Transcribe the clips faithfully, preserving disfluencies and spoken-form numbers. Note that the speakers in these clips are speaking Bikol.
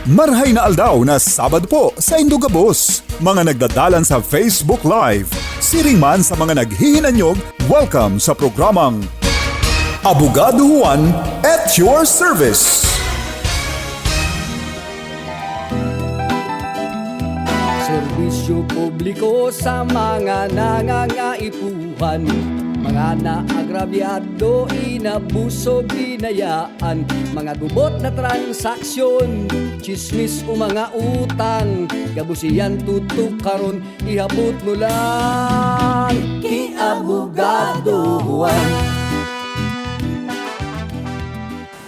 Marhay na aldaw na Sabado po sa indo gabos, mga nagdadalan sa Facebook Live. Siring man sa mga naghihinanyog, welcome sa programang Abogado Juan at your service. Serbisyo publiko sa mga nangangaipuhan, mga naagrabyado, inabuso, binayaan, mga gubot na transaksyon, chismis o mga utang, gabos iyan tutukaron, ihapot mo lang ki Abogado Juan.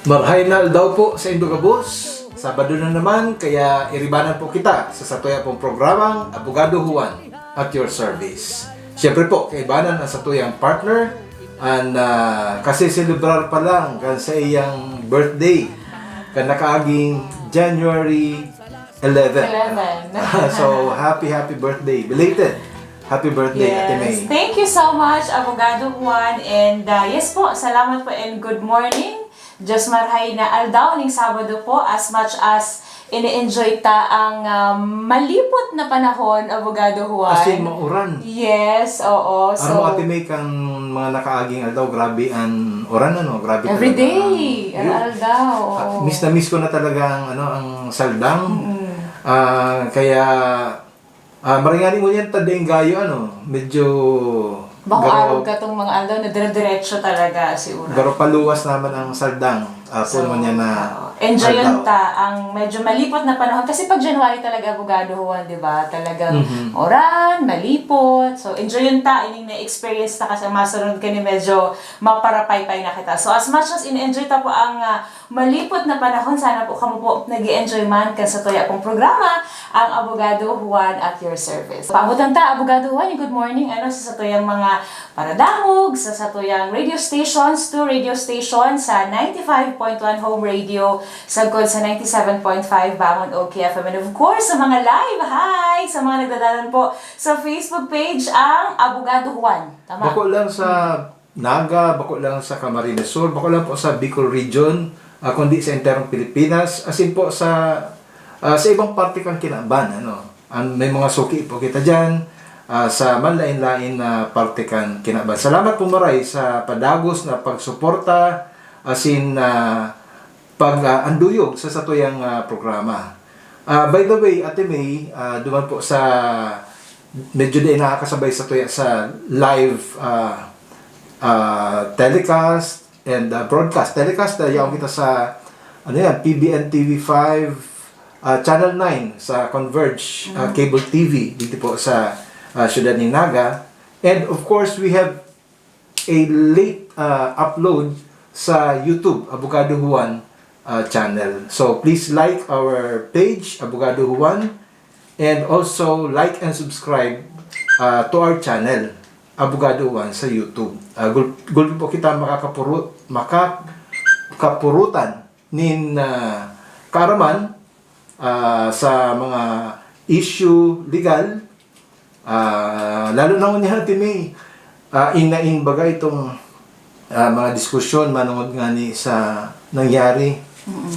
Marhay na aldaw po sa indo gabos. Sabado na naman, kaya iribanan po kita sa satuya pong programang Abogado Juan at your service. Siyempre po, kaibanan ang satuyang partner, an ah, kaseselebrar pa lang kan sa iyang birthday, kan nakaaging January eleven. Eleven. So, happy, happy birthday. Belated. Happy birthday, Ate May. Yes. Thank you so much, Abogado Juan. And uh, yes po, salamat po and good morning. Diyos marhay na aldaw ning Sabado po, as much as ini-enjoy ta ang uh, malipot na panahon, Abogado Juan. As in, mauran. Yes, oo. Ano mo, Ate May, kang mga nakaaging aldaw, grabe ang uran, ano? Grabe Every talaga day, ang- araw-aldaw. Ah, Oo. miss na miss ko na talaga ang, ano, ang saldang. Ah, kaya ah, maringani mo yan, tadeng gayo, ano, medyo Bako garo- arog ka tong mga aldaw na dire-diretso talaga si Ura. Garo paluwas naman ang saldang. Ah, puno niya na Enjoy aldaw. ta ang medyo malipot na panahon. Kasi pag January talaga, Abogado Juan, di ba? Talagang Mhm. uran, malipot. So, enjoy ta ining na-experience ta kasi ang masunod kani medyo maparapaypay na kita. So, as much as in-enjoy ta po ang ah, malipot na panahon, sana po kamo po nag enjoy man kan satuya pong programa, ang Abogado Juan at your service. Paabutan ta, Abogado Juan, good morning, ano, sa satuyang mga paradangog, sa satuyang radio stations, two radio stations, sa ninety-five point one Home Radio, sagkod sa ninety-seven point five Bangon O K F M, and of course, sa mga live, hi! Sa mga nagdadalan po sa Facebook page, ang Abogado Juan. Tama? Bako lang sa Naga, bako lang sa Camarines Sur, bako lang po sa Bicol Region, ah, kundi sa enterong Pilipinas, as in po sa ah, sa ibang parte kan kinaban, ano. Ang, may mga suki po kita diyan ah, sa manlain-lain na parte kan kinaban. Salamat po maray sa padagos na pagsuporta, as in ah, pag ah, anduyog sa satuyang ah, programa. Ah, by the way, Ate May, ah, duman po sa medyo di nakakasabay satuya sa live ah, ah, telecast and ah, broadcast. Telecast na yaon kita sa ano yan, P B N T V five ah, Channel nine sa Converge ah, Cable T V dito po sa ah, siyudad ni Naga. And of course, we have a late ah, upload sa YouTube, Abogado Juan ah, channel. So please like our page, Abogado Juan, and also like and subscribe ah, to our channel, Abogado Juan, sa YouTube. Ah, gul- gulpi po kita makakapuru- makakapurutan nin ah, kaaraman ah, sa mga issue legal, ah, lalo na ngunyan, Ate May, ah, in na in baga itong ah, mga diskusyon manungod ngani sa nangyari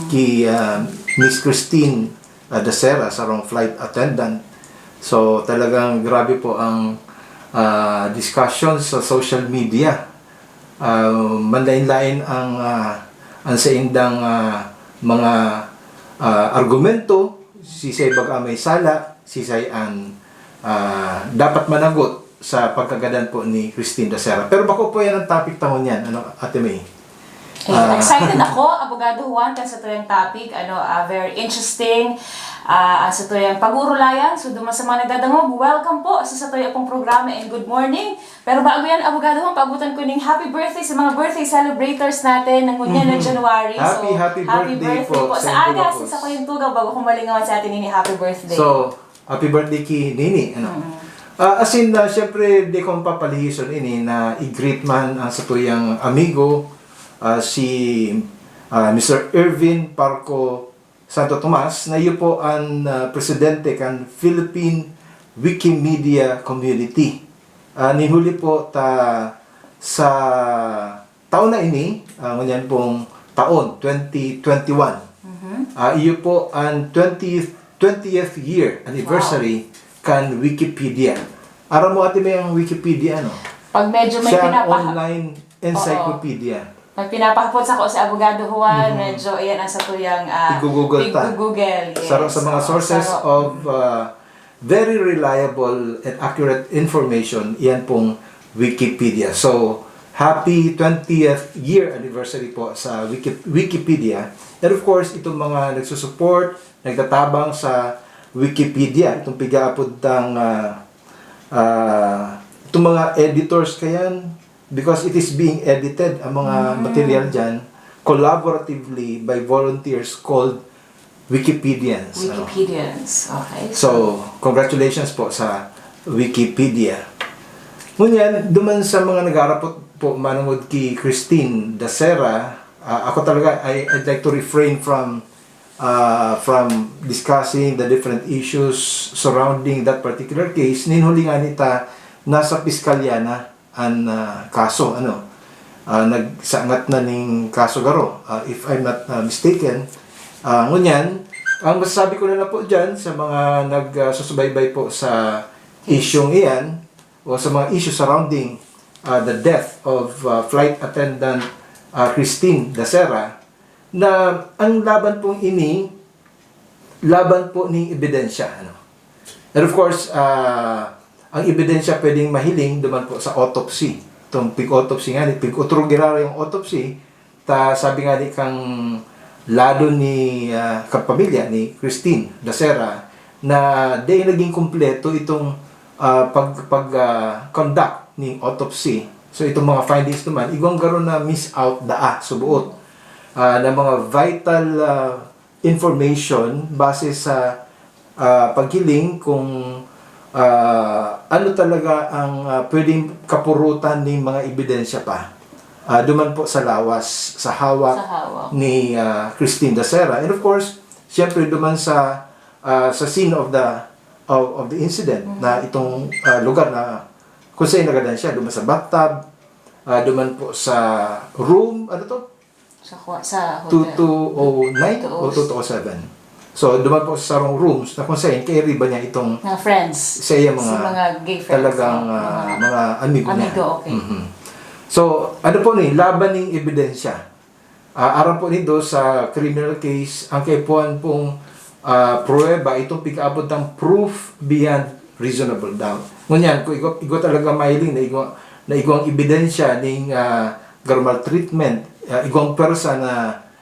ki ah, Miss Christine ah, Dacera, sarong flight attendant. So, talagang grabe po ang ah, discussion sa social media. Ah, manlain-lain ang ah, ang saindang ah, mga ah, argumento, sisay baga may sala, sisay an ah, dapat managot sa pagkagadan po ni Christine Dacera. Pero bako po yan ang topic ta ngunyan, ano, Ate May. Eh, excited ako, Abogado Juan, kan satuyang topic, ano, ah, very interesting, ah, ang satuyang pag-uurulayan. So, duman sa mga nagdadangog, welcome po sa satuya pong programa and good morning. Pero bago yan, Abogado Juan, paabutan ko ning happy birthday sa mga birthday celebrators natin ng ngunyan na January. Happy, So, happy birthday po sa sa aga, Indonesia. Sa Kayong Tugaw, bago ko malingawan sa atin ini, happy birthday. So, happy birthday ki Nini. Ano? Ah, as in, ah, syempre, di ko mapapalihison ini na i-greet man ang satuyang amigo, ah, si ah, Mister Ervin Parco Santo Tomas, na iyo po ang ah, presidente kan Philippine Wikimedia Community. Ah, nin huli po ta sa taon na ini, ah, ngunyan pong taon, twenty twenty-one. Ah, iyo po ang twentieth, twentieth year anniversary kan Wikipedia. Aram mo, Ate May, ang Wikipedia, ano? Pag medyo may Siya ang pinapaha- online encyclopedia. Pag pinapahapot sa ko si Abogado Juan, medyo iyan ang satuyang ah, Pigugugol ta. pigugugol, yes. Saro sa mga Oo, sources saro. of uh, very reliable and accurate information, iyan pong Wikipedia. So, happy twentieth year anniversary po sa Wiki- Wikipedia. And of course, itong mga nagsusupport, nagtatabang sa Wikipedia, itong pigaapod tang ah, ah, itong mga editors kayan, because it is being edited, ang mga material dyan, collaboratively by volunteers called Wikipedians. Ano? Wikipedians. Okay. So, congratulations po sa Wikipedia. Ngunyan, duman sa mga nag-aarapot po manungod ki Christine Dacera, ah, ako talaga, I, I'd like to refrain from ah, from discussing the different issues surrounding that particular case. Nin huli nga nita, nasa piskalya na an ah, kaso, ano, ah, nagsangat na ning kaso garo, ah, if I'm not ah, mistaken. Ah, ngunyan, ang masasabi ko na lang po dyan sa mga nagsusubaybay po sa isyung iyan o sa mga issue surrounding ah, the death of ah, flight attendant ah, Christine Dacera, na ang laban pong ini, laban po ning ebidensya, ano. And of course, ah, ang ebidensya pwedeng mahiling duman po sa autopsy. Itong pig-autopsy nga ni, pig-otro giraray ang autopsy, ta sabi nga ni kang lado ni ah, kapamilya ni Christine Dacera na di naging kumpleto itong ah, pag pag ah, conduct ning autopsy. So itong mga findings naman, igwang garo na miss out daa subuot ah, na mga vital ah, information base sa ah, paghiling kung ah, ano talaga ang ah, pwedeng kapurutan ning mga ebidensya pa. Ah, duman po sa lawas, sa hawak, Sa hawak. ni ah, Christine Dacera. And of course, siyempre duman sa ah, sa scene of the of, of the incident na itong ah, lugar na kung saan nagadan siya, duman sa bathtub, ah, duman po sa room, ano to? Sa, kwa- sa hotel. two two oh nine o two two oh seven. So, duman po sa sarong rooms na kung saan kairiba niya itong Mga friends. sa iya mga, Sa mga gay friends. talagang Oh, ah, mga mga amigo niya. Amigo, okay. Mhm. So, ano po ni, laban ning ebidensya. Ah, aram po nindo sa criminal case, ang kaipuhan pong ah, pruweba, itong pig-abot ng proof beyond reasonable doubt. Ngunyan, kung igwa, igwa talaga mahiling na igwa, na igwang ebidensya ning ah, garo maltreatment, ah, igwang pwersa na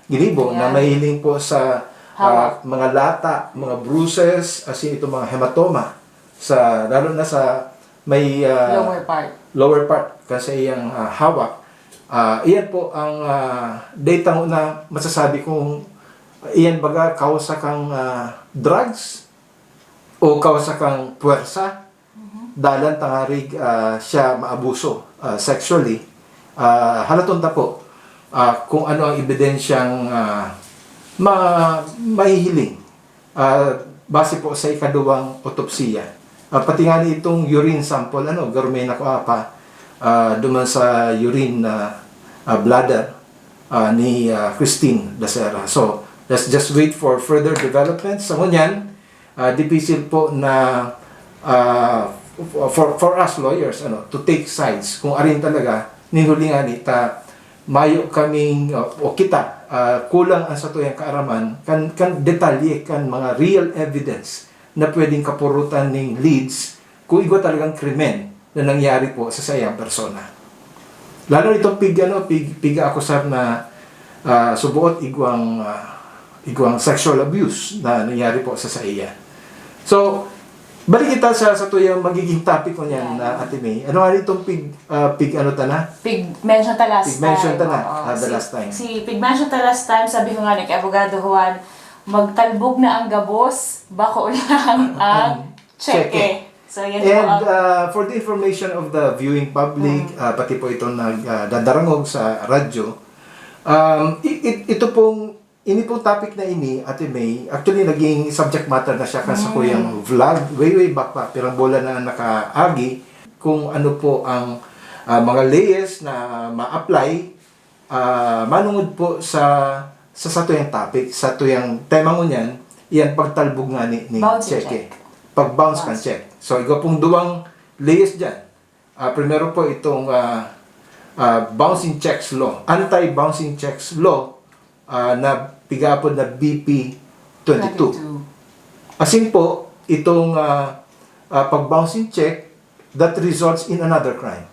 ginibo na Yan. mahiling po sa ah, Hawak. mga lata, mga bruises, asin itong mga hematoma, sa, lalo na sa may ah, Lower part. lower part kan sa iyang ah, hawak. Ah, iyan po ang ah, data na masasabi kung iyan baga kausa kang ah, drugs o kausa kang puwersa, dalan tangarig ah, siya maabuso ah, sexually. Ah, halaton ta po ah, kung ano ang ebidensyang ah, ma- mahihiling ah, base po sa ikaduwang otopsiya. Ah, pati nga ni itong urine sample, ano, garo may nakuha pa ah, duman sa urine na ah, bladder ah, ni ah, Christine Dacera. So, let's just wait for further developments. Sa ngunyan, ah, dipisil po na ah, for, for us lawyers, ano, to take sides kung arin talaga, nin huli nga ni ta, mayo kaming, uh, o kita, ah, kulang ang satuyang kaaraman kan, kan detalye kan mga real evidence na pwedeng kapurutan ning leads kung igwa talagang krimen na nangyari po sa saiyang persona. Lalo itong pig, ano, pig, pig-akusar na ah, subuot igwang ah, igwang sexual abuse na nangyari po sa saiya. So, balik kita sa satuyang magiging topic ko niyan Yan. na Ate May. Ano nga itong pig ah, pig ano ta na? Pig-mention ta last Pig-mention time. ta na. Oo. Ah, the Si- last time. Si pig-mention ta last time, sabi ko nga ni kay Abogado Juan, magtalbog na ang gabos, bako lang ang Cheque. cheque. So, yan po And ang uh, for the information of the viewing public, uh, pati po itong nagdadarangog sa radyo, um, i- it- ito pong, ini pong topic na ini, Ate May, actually naging subject matter na siya kan sa kuyang vlog, way way back pa, pirang bola na nakaagi, kung ano po ang uh, mga layers na ma-apply ah, manungod po sa sa satuyang topic, satuyang tema ngunyan, iyan pagtalbog ngani nin Bouncing cheque. Check. Pag-bounce kan cheque. So, igwa pong duwang leyes diyan. Ah, primero po itong, ah, ah, bouncing cheques law, anti-bouncing cheques law, ah, na pigaapod na B P twenty-two. Twenty-two. Asin po, itong, ah, ah, pag-bouncing cheque that results in another crime.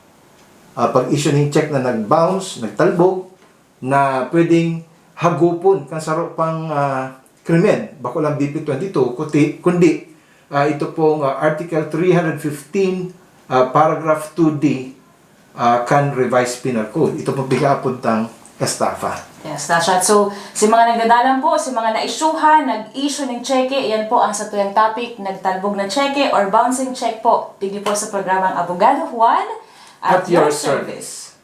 Ah, pag-issue ng cheque na nag-bounce, nagtalbog, na pwedeng hagupon kan saro pang, ah, krimen, bako lang B P twenty-two, kuti-, kundi, ah, ito pong, ah, Article three hundred fifteen, ah, paragraph two D, ah, kan Revised Penal Code. Ito pong pigaapod tang estafa. Yes, that's right. So, si mga nagdadalan po, si mga naisyuhan, nag-issue ng cheque, yan po ang satuyang topic, nagtalbog na cheque or bouncing cheque po. Digdi po sa programang Abogado Juan at your service.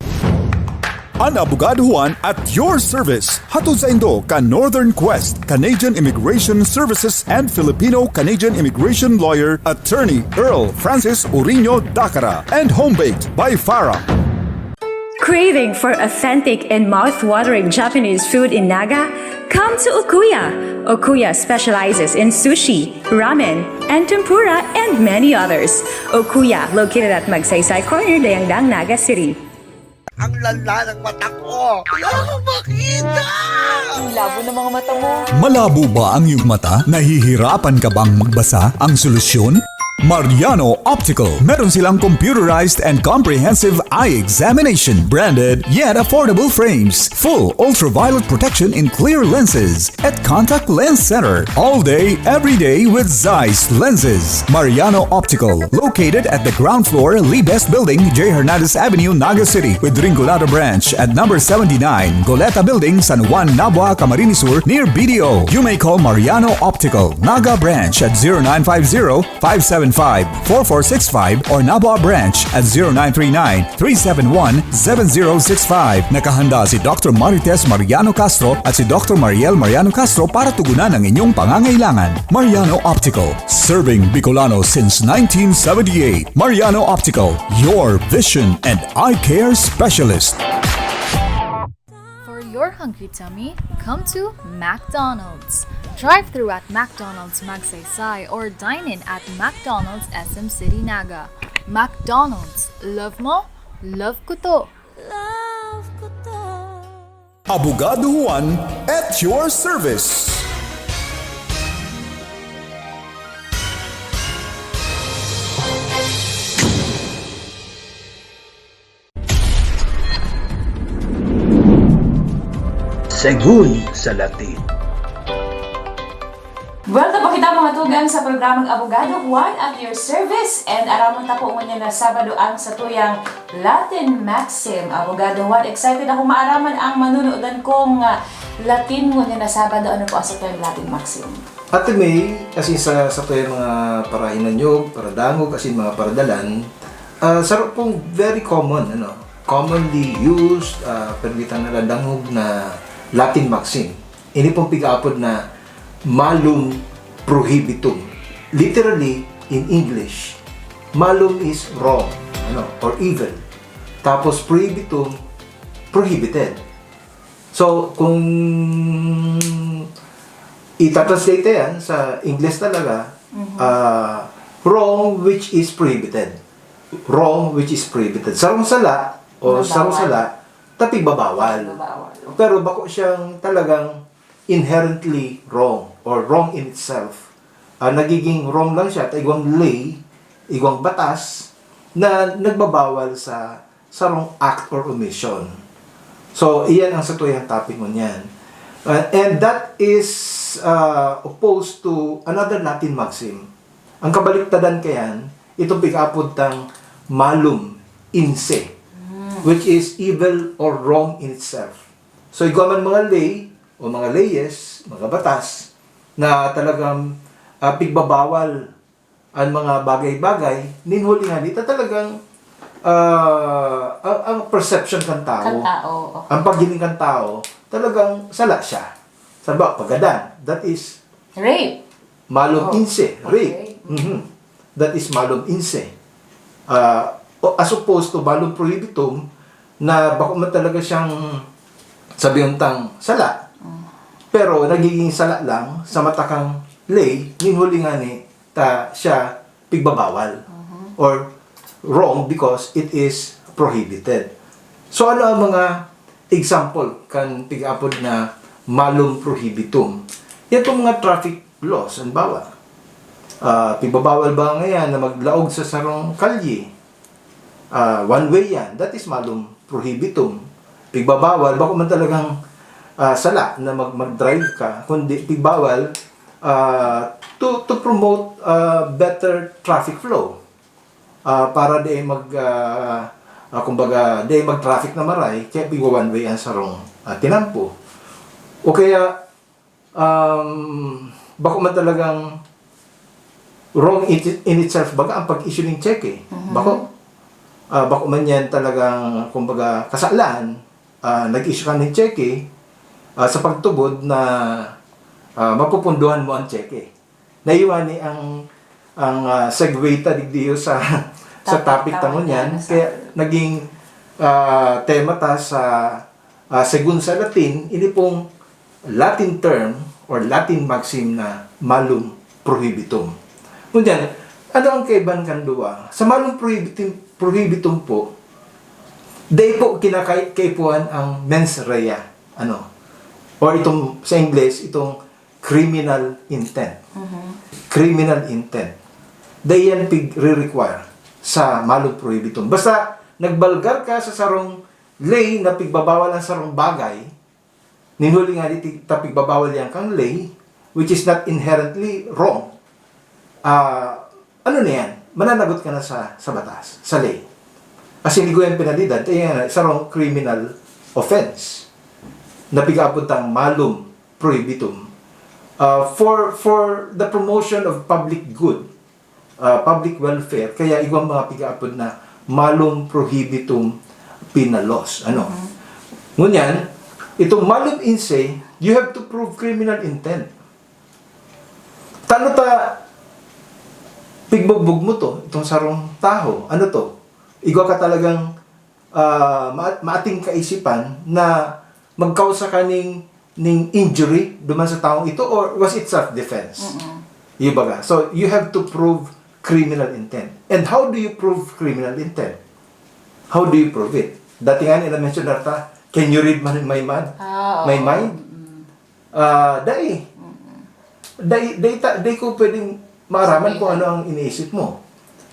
An Abogado Juan at your service. Hatod saindo kan Northern Quest, Canadian Immigration Services and Filipino-Canadian Immigration Lawyer, Attorney Earl Francis Uriño Dacara, and home baked by Farah. Craving for authentic and mouth-watering Japanese food in Naga? Come to Okuya. Okuya specializes in sushi, ramen, and tempura, and many others. Okuya, located at Magsaysay Corner, Dayangdang, Naga City. Ang lala ng mata ko. Wala akong makita! Ang labo ng mga mata mo. Malabo ba ang iyong mata? Nahihirapan ka bang magbasa? Ang solusyon? Mariano Optical. Meron silang computerized and comprehensive eye examination, branded yet affordable frames, full ultraviolet protection in clear lenses, at Contact Lens Center. All day, every day with Zeiss Lenses. Mariano Optical, located at the ground floor, Libes Building, J Hernandez Avenue, Naga City, with Rinconada Branch at number seventy-nine, Goleta Building, San Juan, Nabua, Camarines Sur, near B D O. You may call Mariano Optical, Naga Branch at zero nine five zero, five seven five, four four six five or Nabua Branch at zero nine three nine, three seven one, seven zero six five. Nakahanda si Doctor Marites Mariano Castro at si Doctor Mariel Mariano Castro para tugunan ang inyong pangangailangan. Mariano Optical, serving Bicolano since nineteen seventy-eight. Mariano Optical, your vision and eye care specialist. For your hungry tummy, come to McDonald's. Drive through at McDonald's Magsaysay or dine in at McDonald's S M City Naga. McDonald's, love mo, love ko to. Abogado Juan at your service. Segun sa Latin. Welcome po kita, mga tugang, sa programang Abogado Juan at your service. And aramon ta po ngunyan na Sabado ang satuyang Latin Maxim. Abogado Juan, excited ako maaraman ang manunuodan kong, ah, Latin ngunyan na Sabado. Ano po ang satuyang Latin Maxim? Ate May, kasi sa, sa tuwing mga parahinanyog, paradangog, kasi mga paradalan, ah, saro pong very common, ano, commonly used, ah, pero di ta nadadangog na Latin maxim. Ini pong pigaapod na malum prohibitum. Literally, in English, malum is wrong, ano, or evil. Tapos prohibitum, prohibited. So, kung itatranslate yan sa Ingles talaga, Mhm. ah, wrong which is prohibited. Wrong which is prohibited. Sarong sala o Mabawal. sarong sala, ta pigbabawal. Pigbabawal. Pero bako siyang talagang inherently wrong or wrong in itself. Ah, nagiging wrong lang siya ta igwang ley, igwang batas na nagbabawal sa sarong act or omission. So, iyan ang satuyang topic ngunyan. Uh, and that is, uh, opposed to another Latin maxim. Ang kabaliktadan kayan, itong pig-apod tang malum in se, Mm. which is evil or wrong in itself. So, igwa man mga ley o mga leyes, mga batas, na talagang, ah, pigbabawal ang mga bagay-bagay, nin huli nga dito talagang, ah, ang, ang perception kan tao, Kan tao, oo. ang paghiling kan tao, talagang sala siya. Sabi, paggadan, that is Rape. malum Oh, in se, rape. okay. Mhm. That is malum in se. Ah, o, as opposed to malum prohibitum, na bako man talaga siyang sabi tang sala. Mm. Pero nagiging sala lang sa mata kang lay, nin huli ngani ta siya pigbabawal or wrong because it is prohibited. So ano ang mga example kan pig-apod na malum prohibitum? Yan pong mga traffic laws, halimbawa, ah, pigbabawal ba ngayan na maglaog sa sarong kalye? Ah, one way yan. That is malum prohibitum. Pigbabawal, bako man talagang ah, sala na mag- mag-drive ka, kundi pigbawal ah, to to promote ah, better traffic flow. Ah, para di mag ah, ah, kumbaga, di mag-traffic na maray, kaya pigwa one way ang sarong ah, tinampo. O kaya, um, bako man talagang wrong in, in itself, baga ang pag-issue ng cheque. Bako, ah, bako man yan talagang, kumbaga, kasalan, ah, nag-issue ka ng cheque ah, sa pagtubod na ah, mapupunduhan mo ang cheque. Naiwani ang ang ah, segue ta digdiyo sa sa topic ta ngunyan. Kaya naging ah, tema ta sa ah, segun sa Latin, ini pong Latin term or Latin maxim na malum prohibitum. Ngunyan, ano ang kaibahan kan duwa? Sa malum prohibitum, prohibitum po, dai po kinakaipuhan ang mens rea, ano, or itong sa Ingles, itong criminal intent. Criminal intent. Dai yan pig-re-require sa malum prohibitum. Basta nagbalgar ka sa sarong lay na pigbabawal ang sarong bagay, nin huli ngani ta pigbabawal yan kang lay, which is not inherently wrong. Ah, ano na yan? Mananagot ka na sa, sa batas, sa lay. As in, igo yan penalidad, kaya nga, sarong criminal offense na pig-aapod tang malum prohibitum. Ah, for, for the promotion of public good, ah, public welfare, kaya igwang mga pig-aapod na malum prohibitum penal laws. Ano? Ngunyan, itong malum in se, you have to prove criminal intent. Tano ta pigbugbog mo to, itong sarong taho? Ano to? Igwa ka talagang ah, ma- maating kaisipan na magkausa ka ning, ning injury duman sa taong ito, or was it self-defense? Yung baga. So, you have to prove criminal intent. And how do you prove criminal intent? How do you prove it? Dati nga nila mention na ta, can you read my, my mind? Ah, my mind? Ah, dai. Dai, dai, ta, dai ko pwedeng maaraman kung ano ang iniisip mo.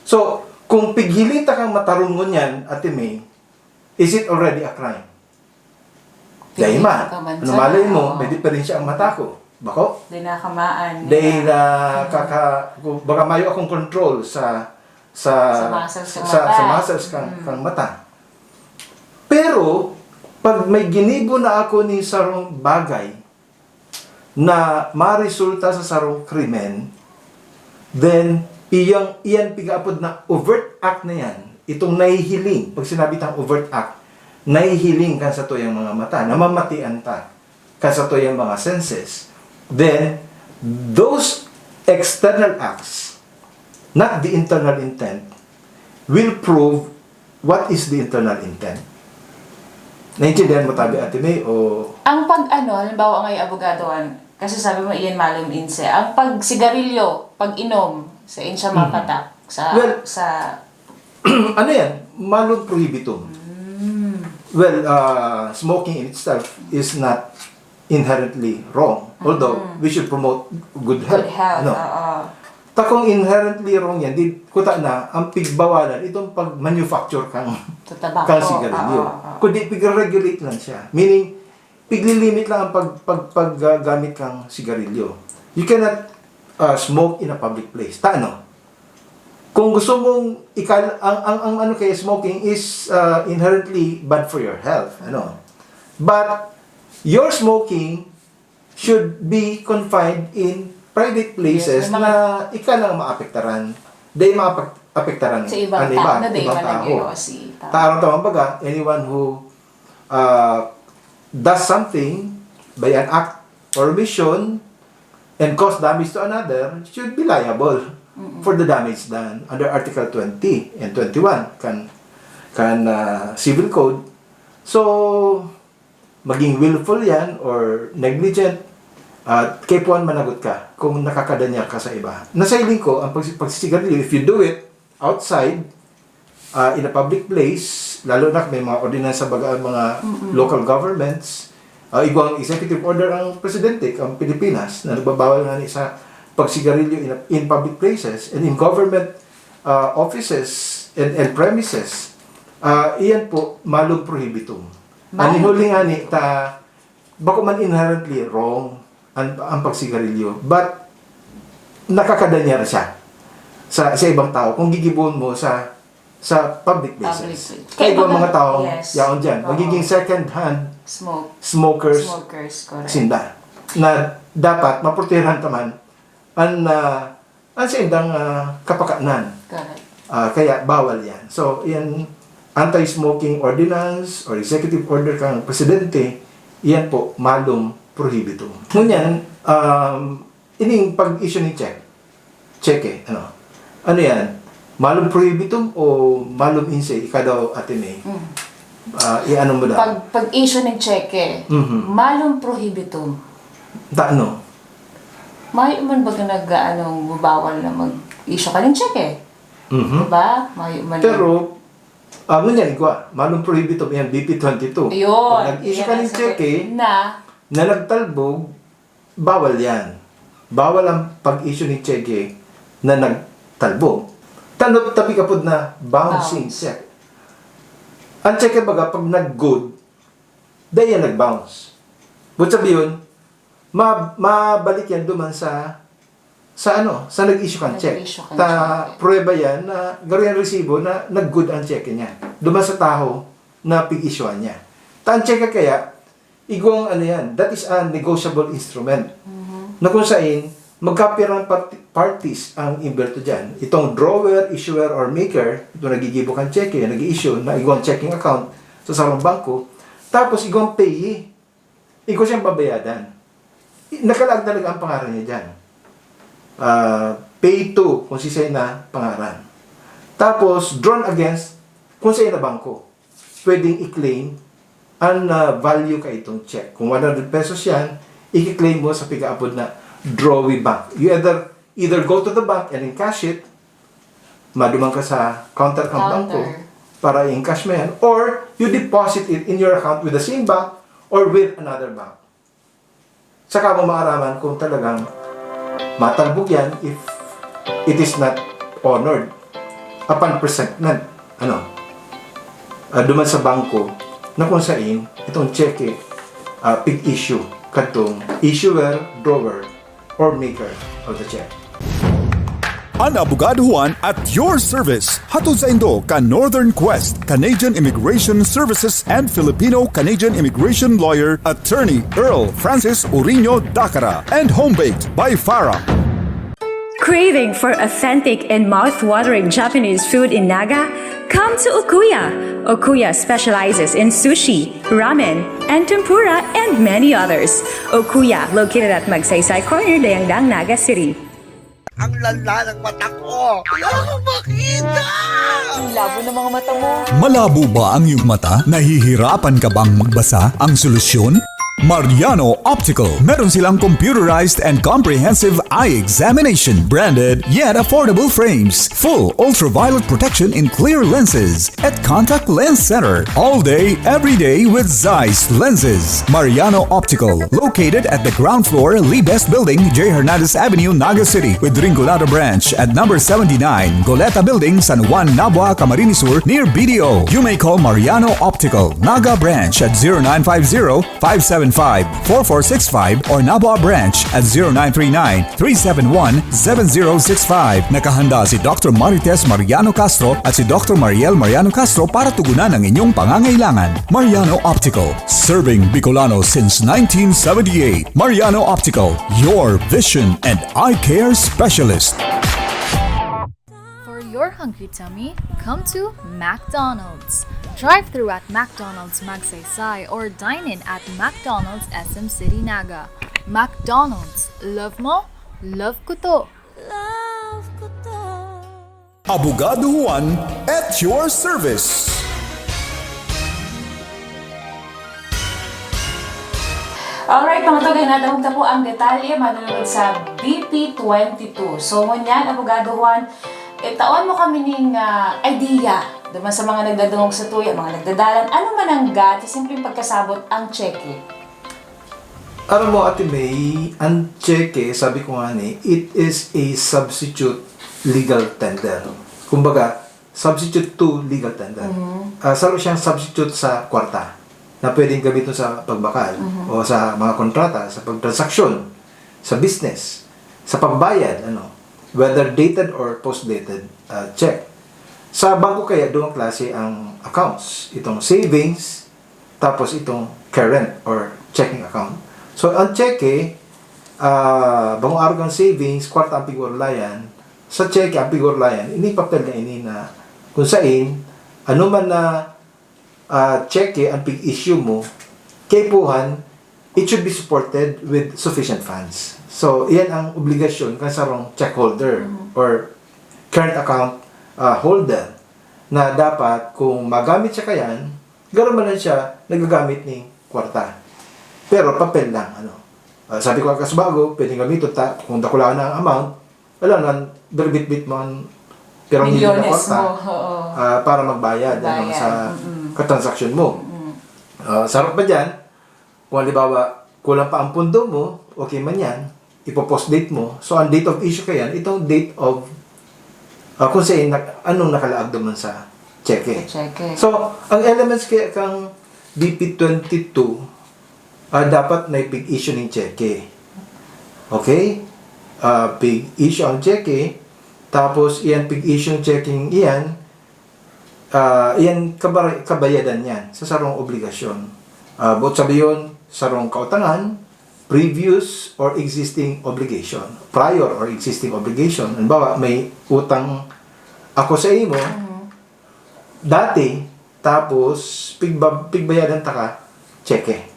So, kung pighiling ta kang matarong ngunyan, Ate May, is it already a crime? Dai man. Ano malay mo, may diferensya ang mata ko. Bako? Dai na kamaan. Dai na kaka... Baka mayo akong control sa sa sa muscles, sa, sa muscles kang, kang mata. Pero, pag may ginibo na ako ning sarong bagay na maresulta sa sarong krimen, then iyang, iyan pigaapod na overt act na yan, itong nahihiling, pag sinabi tang overt act, nahihiling kan satuyang mga mata, namamatian ta kan satuyang mga senses, then those external acts, not the internal intent, will prove what is the internal intent. Naintindihan mo tabi, Ate May, o? Ang pag ano, halimbawa ngayon, abogadoan, kasi sabi mo, iyan malum in se, ang pagsigarilyo, pag-inom, sa insya mapatak, sa, well, sa ano yan? Malum prohibitum. Mm. Well, uh, smoking in itself is not inherently wrong. Although, mm-hmm, we should promote good health. Good health, ano? Oo. Takong inherently wrong yan, di, kuta na, ang pigbawalan, itong pag-manufacture kang, kang sigarilyo. Oo, oo. Kundi, pigre-regulate lang siya. Meaning, piglilimit lang ang pag, pag, paggamit kang sigarilyo. You cannot uh, smoke in a public place. Ta ano? Kung gusto mong ikal ang ang ang ano kay smoking is uh, inherently bad for your health, ano. But your smoking should be confined in private places na ikaw lang maapektaran. Dai maapektaran ang iba, ibang tao. Tarong tama baga, anyone who uh, does something by an act or omission and cause damage to another should be liable for the damage done under Article twenty and twenty-one kan kan uh, Civil Code. So, maging willful yan or negligent, At kaipuhan managot ka kung nakakadanyar ka sa iba. Nasailing ko ang pag-, pagsisigarilyo, if you do it outside, ah, in a public place, lalo na kung may mga ordinansa baga ang mga local governments, ah, igwang executive order ang presidente, ang Pilipinas, na nagbabawal nga ni sa pagsigarilyo in, in public places and in government, ah, offices and, and premises. Ah, iyan po, malum prohibitum. Ang Malum. Huli nga ni ta, bako man inherently wrong ang, ang pagsigarilyo, but nakakadanyar siya sa, sa ibang tao kung gigibohon mo sa, sa public places. Public place. Kaya ibang mga tao, yes, yaon dyan, oo, magiging second hand smoke, smokers, smokers, correct, sinda. Na dapat maprotehan ka man ang, ah, ang saindang, ah, kapakanan. Correct. Ah, kaya bawal yan. So, yan, anti-smoking ordinance or executive order kang presidente, yan po, malum prohibitum. Ngunyan, um, ining pag-issue ni check, cheque, ano? Ano yan? Malum prohibitum o malum in se? Ika daw, Ate May. Mm. Ah, i-ano mo daw? Pag, pag-issue ng cheque, mhm, malum prohibitum. Taano? Mayo man baga nag-, ano, bawal na mag-issue ka ng cheque. Mhm. Diba? Mayo man. Pero, ah, ngunyan, igwa, malum prohibitum, yan, B P twenty-two. Ayun, pag nag-issue ka ng cheque na, na nagtalbog, bawal yan. Bawal ang pag-issue ni cheque na nagtalbog. Tanod tapi kapod na bouncing cheque. Ang cheque baga, pag nag-good, dahil yan nag-bounce. But sabi yun, ma-, mabalik yan duman sa, sa ano, sa nag-issue kan cheque. Nag-issue kan cheque. Ta prueba yan na garo yan resibo na nag-good ang cheque niya. Duman sa taho na pig-issuean niya. Ta ang cheque kaya, igwang ano yan, that is a negotiable instrument. Mhm. Na kung sain, magkapirang part-, parties ang involved dyan. Itong drawer, issuer, or maker, itong nagigibo kan cheque, nag-i-issue na igwang checking account sa sarong bangko, tapos igwang payee, igwa siyang babayadan. I-, nakalaag talaga ang pangaran niya dyan. Ah, pay to, kung sisay na pangaran. Tapos, drawn against, kung sisay na bangko. Pwedeng i-claim ang, ah, value ka itong check. Kung one hundred pesos yan, i-claim mo sa pigaapod na drawee bank. You either, either go to the bank and encash it, maduman ka sa counter kang bangko para i-encash mo yan, or you deposit it in your account with the same bank or with another bank. Saka mo maaraman kung talagang matalbog yan if it is not honored upon presentment. Ano? Ah, duman sa bangko na kung sain itong cheque, ah, pig-issue kadtong issuer, drawer, or maker of the check. An Abogado Juan at your service. Hatod saindo kan Northern Quest, Canadian Immigration Services and Filipino-Canadian Immigration Lawyer, Attorney Earl Francis Uriño Dacara, and Home Baked by Farah. Craving for authentic and mouth-watering Japanese food in Naga? Come to Okuya. Okuya specializes in sushi, ramen, and tempura, and many others. Okuya, located at Magsaysay Corner, Dayangdang, Naga City. Ang lala ng mata ko! Wala akong makita! Ang labo ng mga mata mo. Malabo ba ang iyong mata? Nahihirapan ka bang magbasa? Ang solusyon? Mariano Optical. Meron silang computerized and comprehensive eye examination, branded yet affordable frames, full ultraviolet protection in clear lenses, at Contact Lens Center. All day, every day with Zeiss lenses. Mariano Optical, located at the ground floor, Lee Best Building, J Hernandez Avenue, Naga City, with Rinconada Branch at number seventy-nine, Goleta Building, San Juan, Nabua, Camarines Sur, near B D O. You may call Mariano Optical, Naga Branch at zero nine five zero, five seven five, four four six five or Nabua Branch at zero nine three nine, three seven one, seven zero six five. Nakahanda si Doctor Marites Mariano Castro at si Doctor Mariel Mariano Castro para tugunan ang inyong pangangailangan. Mariano Optical, serving Bicolano since nineteen seventy-eight. Mariano Optical, your vision and eye care specialist. For your hungry tummy, come to McDonald's. Drive through at McDonald's Magsaysay or dine in at McDonald's S M City Naga. McDonald's, love mo, love ko to! Abogado Juan at your service. Alright, mga tugay, nadangog ta po ang detalye manunod sa B P twenty-two. So, ngunyan, Abogado Juan, itaon mo kami ning ah, idea naman sa mga nagdadangog sa tuya, mga nagdadalan, ano man ang gati, simpleng pagkasabot ang cheque. Alam mo, Ate May, ang cheque, sabi ko nga ni, it is a substitute legal tender. Kumbaga, substitute to legal tender. Ah, saro siyang substitute sa kwarta na pwedeng gamitin sa pagbakal o sa mga kontrata, sa pagtransaksyon, sa business, sa pagbayad, ano, whether dated or post-dated ah, check. Sa bangko kaya, duwang klase ang accounts. Itong savings, tapos itong current or checking account. So, ang cheque, ah, bangong arog ang savings, kwarta ang pigurlayan. Sa cheque, ang pigurlayan, ini papel na ini na kung sain, ano man na ah, cheque ang pig-issue mo, kaipuhan, it should be supported with sufficient funds. So, iyan ang obligasyon kan sarong cheque holder or current account ah, holder na dapat kung magamit siya kayan, garo man lang siya nagagamit ning kwarta. Pero papel lang, ano. Ah, sabi ko, "Kasbago, pwedeng gamiton ta, kung dakula na ang amount, wala na, pero bitbit mo ang pirang milyon na Milyones kwarta mo, oo. ah, para magbayad ano, Bayad, sa mm-mm. katransaksyon mo." Mm. Ah, sarap pa dyan, kung halimbawa, kulang pa ang pondo mo, okay man yan, ipo-post date mo. So, ang date of issue kayan, itong date of, ah, kung sa, anong nakalaag naman sa cheque. Cheque. So, ang elements kaya kang B P twenty-two, ah, dapat may pig-issue ng cheque. Okay? Ah, pig-issue ang cheque, tapos iyan pig-issue ng cheque iyan, ah, iyan kabar- kabayadan niyan sa sarong obligasyon. Ah, buot sabiyon, sarong kautangan, previous or existing obligation, prior or existing obligation. Halimbawa, may utang ako sa imo, dati, tapos pigba- pigbayadan ta ka, cheque.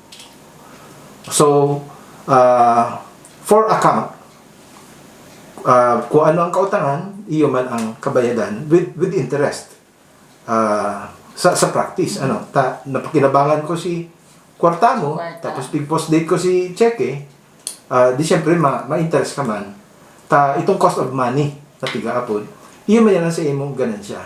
So, ah, for account, ah, kung ano ang kautangan, iyo man ang kabayadan with with interest. Ah, sa sa practice, ano, ta napakinabangan ko si kwarta mo, Kwarta. Tapos pig-post date ko si cheque, ah, di siyempre ma ma-interest ka man. Ta itong cost of money na pigaapod, iyo man yan ang sa imong ganansya.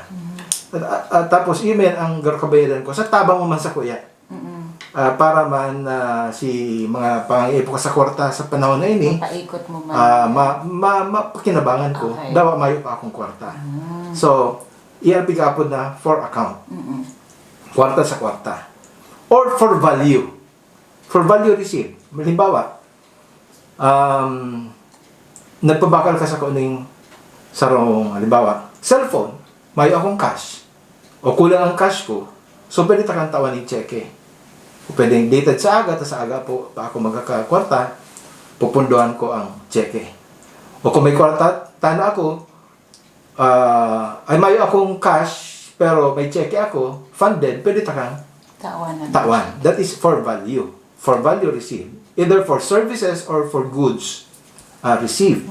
At, at, at tapos iyo man yan ang gar- kabayadan ko sa tabang mo man sa kuya. Mm-mm. Ah, para man ah, si mga pangangaipo ka sa kwarta sa panahon na ini, Mapaikot mo man. ah, ma, ma, mapakinabangan ko, Okay. Dawa mayo pa akong kwarta. Mm. So, iyan ang pigaapod na for account. Mm-mm. Kwarta sa kwarta. Or for value. For value received. Halimbawa, um, nagpabakal ka sa kuning sarong, halimbawa, cellphone, mayo akong cash, o kulang ang cash ko, so pwede ta kang tawan ng cheque. O pwedeng dated sa aga, ta sa aga po pa ako magkakakwarta, pupundohan ko ang cheque. O kung may kwarta tana ako, ah, ay mayo akong cash, pero may cheque ako, funded, pwede ta kang Tawan na. tawan. That is for value. For value received. Either for services or for goods ah, received.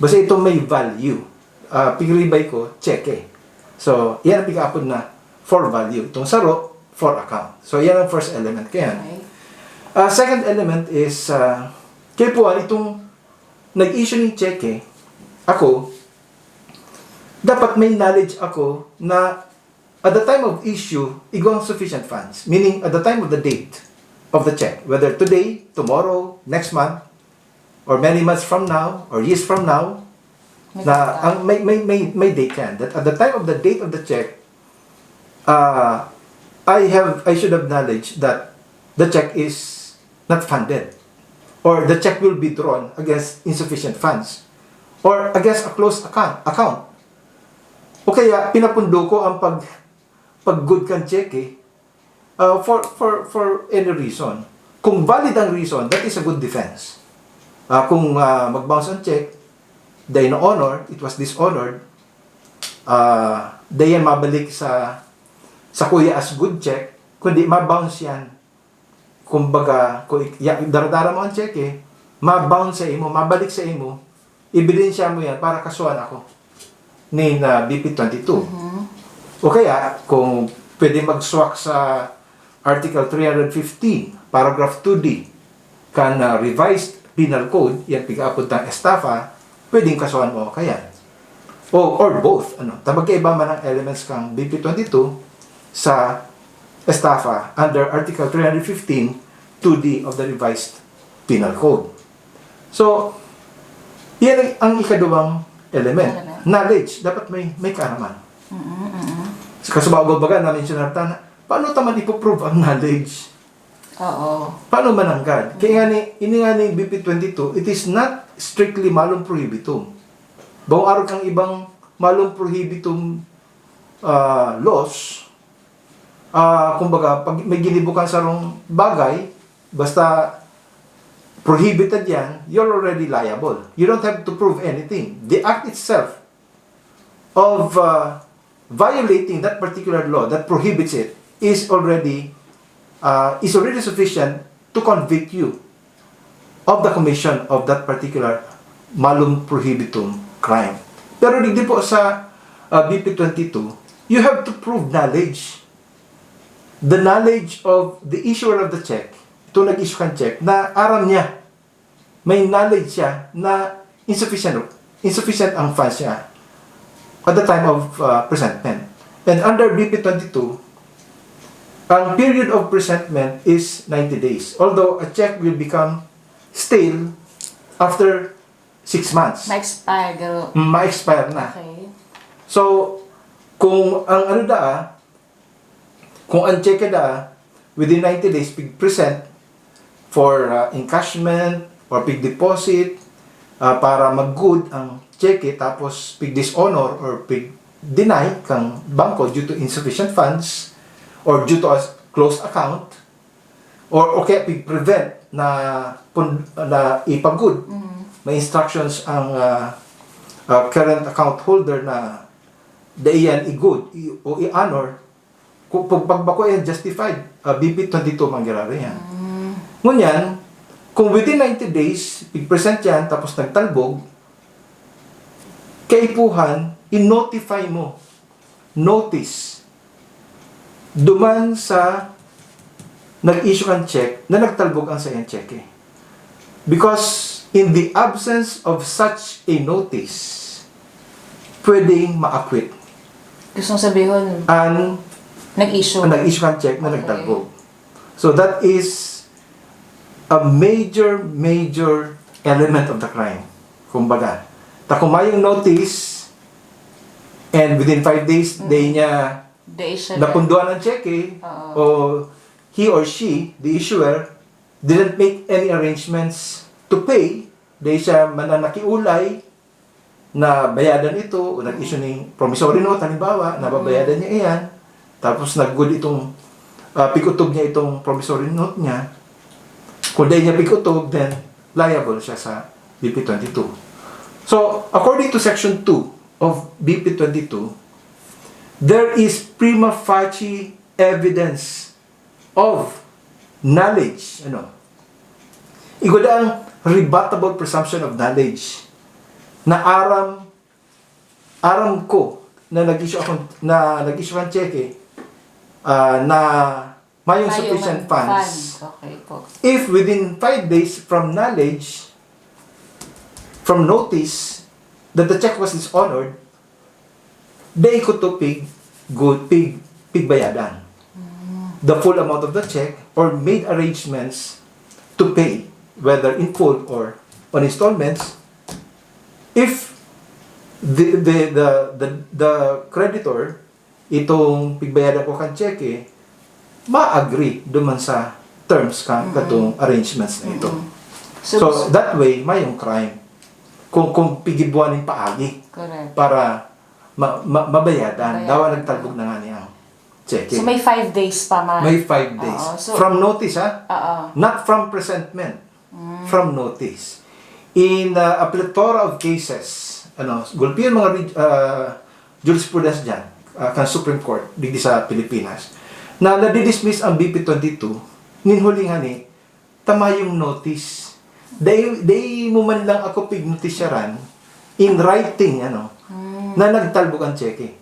Basta itong may value. Ah, pigiribay ko, cheque. So, yan ang pigaapod na for value. Itong saro, for account. So, yan ang first element. Kaya, Okay. ah, second element is, ah, kaya po, ah, itong nag-issue ng cheque, ako, dapat may knowledge ako na at the time of issue, igwang sufficient funds. Meaning, at the time of the date of the check, whether today, tomorrow, next month, or many months from now, or years from now, na ang may, may, may, may date yan. That at the time of the date of the check, uh, I have I should have knowledge that the check is not funded or the check will be drawn against insufficient funds or against a closed account, account. O kaya pinapundo ko ang pag pag-good kan cheque uh, for for for any reason. Kung valid ang reason, that is a good defense. Uh, kung uh, mag-bounce ang check, dahil na-honor, it was dishonored, uh, dahil yan mabalik sa sa kuya as good check, kundi ma-bounce yan. Kumbaga, kung ik- ya- daradara mo ang cheque, ma-bounce sa imo, mabalik sa imo, ebidensya mo yan para kasuhan ako ni na B P twenty-two. O kaya, kung pwede mag-swak sa Article three hundred fifteen, paragraph two D, kan, ah, Revised Penal Code, yan pigaapod tang estafa, pwedeng kasuhan mo kayan. O, or both, ano. Ta magkaiba man ang elements kang B P twenty-two sa estafa under Article three hundred fifteen two D of the Revised Penal Code. So, yan ang, ang ikaduwang element. Element. Knowledge. Dapat may, may kaaraman. Mm-mm, mm-mm. Sa kasubago baga, na-mention na ta na, paano ta man ipoprove ang knowledge? Oo. Paano mananggad? Kaya nga ni, ini nga ni B P twenty-two, it is not strictly malum prohibitum. Bawang arog kang ibang malum prohibitum, ah, laws, ah, kumbaga, pag may ginibo kang sarong bagay, basta prohibited yan, you're already liable. You don't have to prove anything. The act itself of, uh, violating that particular law that prohibits it is already, uh, is already sufficient to convict you of the commission of that particular malum prohibitum crime. Pero digdi po sa, uh, B P twenty-two, you have to prove knowledge. The knowledge of the issuer of the check, itong nag-issue kan check, na aram niya, may knowledge siya na insufficient, insufficient ang funds niya at the time of, uh, presentment. And under B P twenty-two, ang period of presentment is ninety days, although a check will become stale after six months. Ma-expire, garo. Mm, ma-expire na. Okay. So, kung ang ano daa, kung ang cheque daa, within ninety days, pig-present for, uh, encashment or pig-deposit, uh, para mag-good ang cheque, tapos pig-dishonor or pig-deny kang bangko due to insufficient funds or due to a closed account, or, o kaya pig-prevent na pun-, na ipag-good. Mm. May instructions ang, ah, ah, current account holder na dai yan i-good, i-, o i-honor. Kung pag-, pagbako yan justified, ah, B P twenty-two mangyayari yan. Mm. Ngunyan, kung within ninety days, pig-present yan, tapos nagtalbog, kaipuhan, i-notify mo. Notice. Duman sa nag-issue kan check na nagtalbog ang saiyang cheque. Because in the absence of such a notice, pwedeng ma-acquit. Gustong sabihon, An nag-issue. Ang nag-issue kan check na Okay. nagtalbog. So that is a major, major element of the crime. Kumbaga, ta kung mayong notice, and within five days, Mm. dai niya Dai siya napunduan ang cheque, Oo. o he or she, the issuer, didn't make any arrangements to pay, dai siya mananakiulay na bayadan ito, o nag-issue ning promissory note, halimbawa, Mm. nababayadan niya iyan, tapos nag-good itong, ah, pig-utob niya itong promissory note niya, kung dai niya pig-utob, then liable siya sa B P twenty-two. So, according to Section two of B P twenty-two, there is prima facie evidence of knowledge, ano? Igwa daa ang rebuttable presumption of knowledge na aram, aram ko na nag-issue ako, na nag-issue kan cheque, ah, na mayong Mayong sufficient man-, funds. funds. Okay po. If within five days from knowledge, from notice, that the check was dishonored, dai ko to pig-, good, pig-, pigbayadan Mm. the full amount of the check or made arrangements to pay, whether in full or on installments, if the, the, the, the, the creditor, itong pigbayadan ko kan cheque, ma-agree duman sa terms ka, Mm-mm. katong arrangements na ito. Mm-mm. So, So, s- that way, mayong crime. Kung, kung pigibuan ning paagi Correct. para ma-, ma-, mabayadan. Mabayadan. Dawa nagtalbog na nga niya ang cheque. So, may five days pa man. May five days. Oo, so From notice, ha? Oo. Not from presentment. Mm. From notice. In, uh, a plethora of cases, ano, gulpi ang mga reg-, uh, jurisprudence dyan, uh, kan Supreme Court, digdi sa Pilipinas, na nadidismiss ang B P twenty-two, nin huli nga ni, ta mayong notice. Dai, dai mo man lang ako pignotisyaran in writing, ano, Mm. na nagtalbog ang cheque.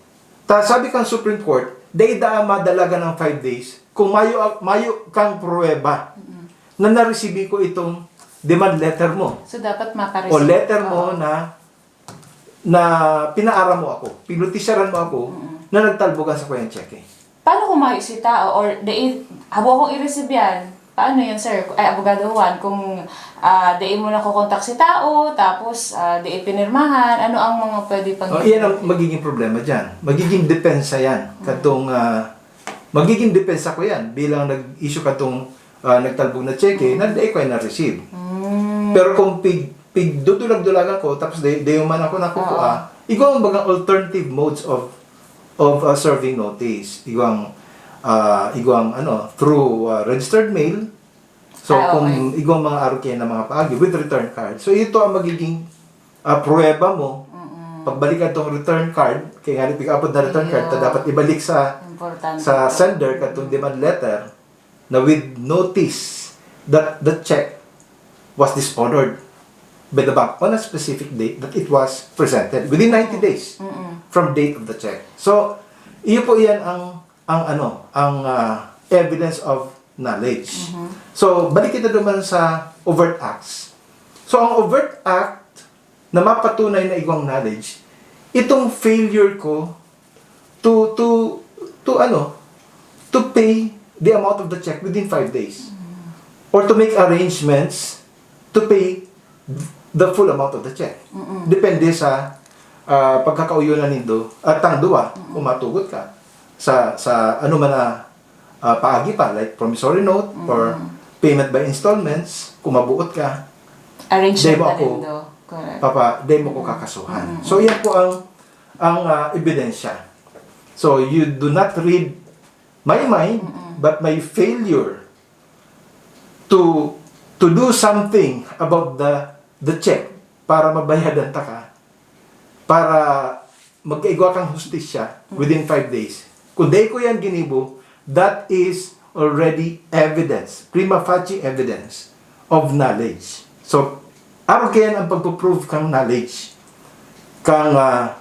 Ta sabi kan Supreme Court, dai daa madalagan ng five days kung mayo, mayo kang pruweba Mm. na naresibi ko itong demand letter mo. So, dapat O makareceive. letter mo Oo. na na pinaaram mo ako, pinotisyaran mo ako Mm. na nagtalbogan sa kuyang cheque. Paano kung mayo si tao or dai, habo akong i-receive yan? Paano yan, sir? Ay, Abogado Juan, kung ah, dai mo nakokontak si tao, tapos ah, dai pinirmahan, ano ang mga pwede pang... O, iyan ang magiging problema dyan. Magiging depensa yan. Katong, ah, magiging depensa ko yan bilang nag-issue katong ah, nagtalbog na cheque na dai ko na-receive. Mm. Pero kung pig, pigdudulag-dulagan ko, tapos dai, dai man ako nakukua, igwang bagang alternative modes of of uh, serving notice. Igwang, ah, igwang ano, through ah, registered mail. So, Ah, kung igwang mga aruke na mga paagi, with return card. So, ito ang magiging ah, pruweba mo. Mm-mm. Pagbalik adtong return card, kaya nga pick-up na return card, ta Iyo. dapat ibalik sa Importante. sa sender katong demand letter na with notice that the check was dishonored by the bank on a specific date that it was presented within ninety days Mm-mm. from date of the check. So, iyo po iyan ang ang ano, ang ah, evidence of knowledge. Mhm. So, balik kita naman sa overt acts. So, ang overt act na mapatunay na igwang knowledge, itong failure ko to to to ano, to pay the amount of the check within five days or to make arrangements to pay the full amount of the check. Mm-mm. Depende sa ah, pagkakauyonan nindo at tang duwa kung matugot ka sa sa ano man na ah, paagi pa, like promissory note or payment by installments, kung mabuot ka, Arrangement Demo na ako. Nindo. Correct. Papa, demo ko kakasuhan. So, yan po ang ang ah, ebidensya. So, you do not read my mind, but my failure to to do something about the the check para mabayadan ta ka, para magkaigwa kang hustisya within five days. Kung dai ko yan ginibo, that is already evidence, prima facie evidence of knowledge. So, arog kayan ang pagpo-prove kang knowledge kang ah,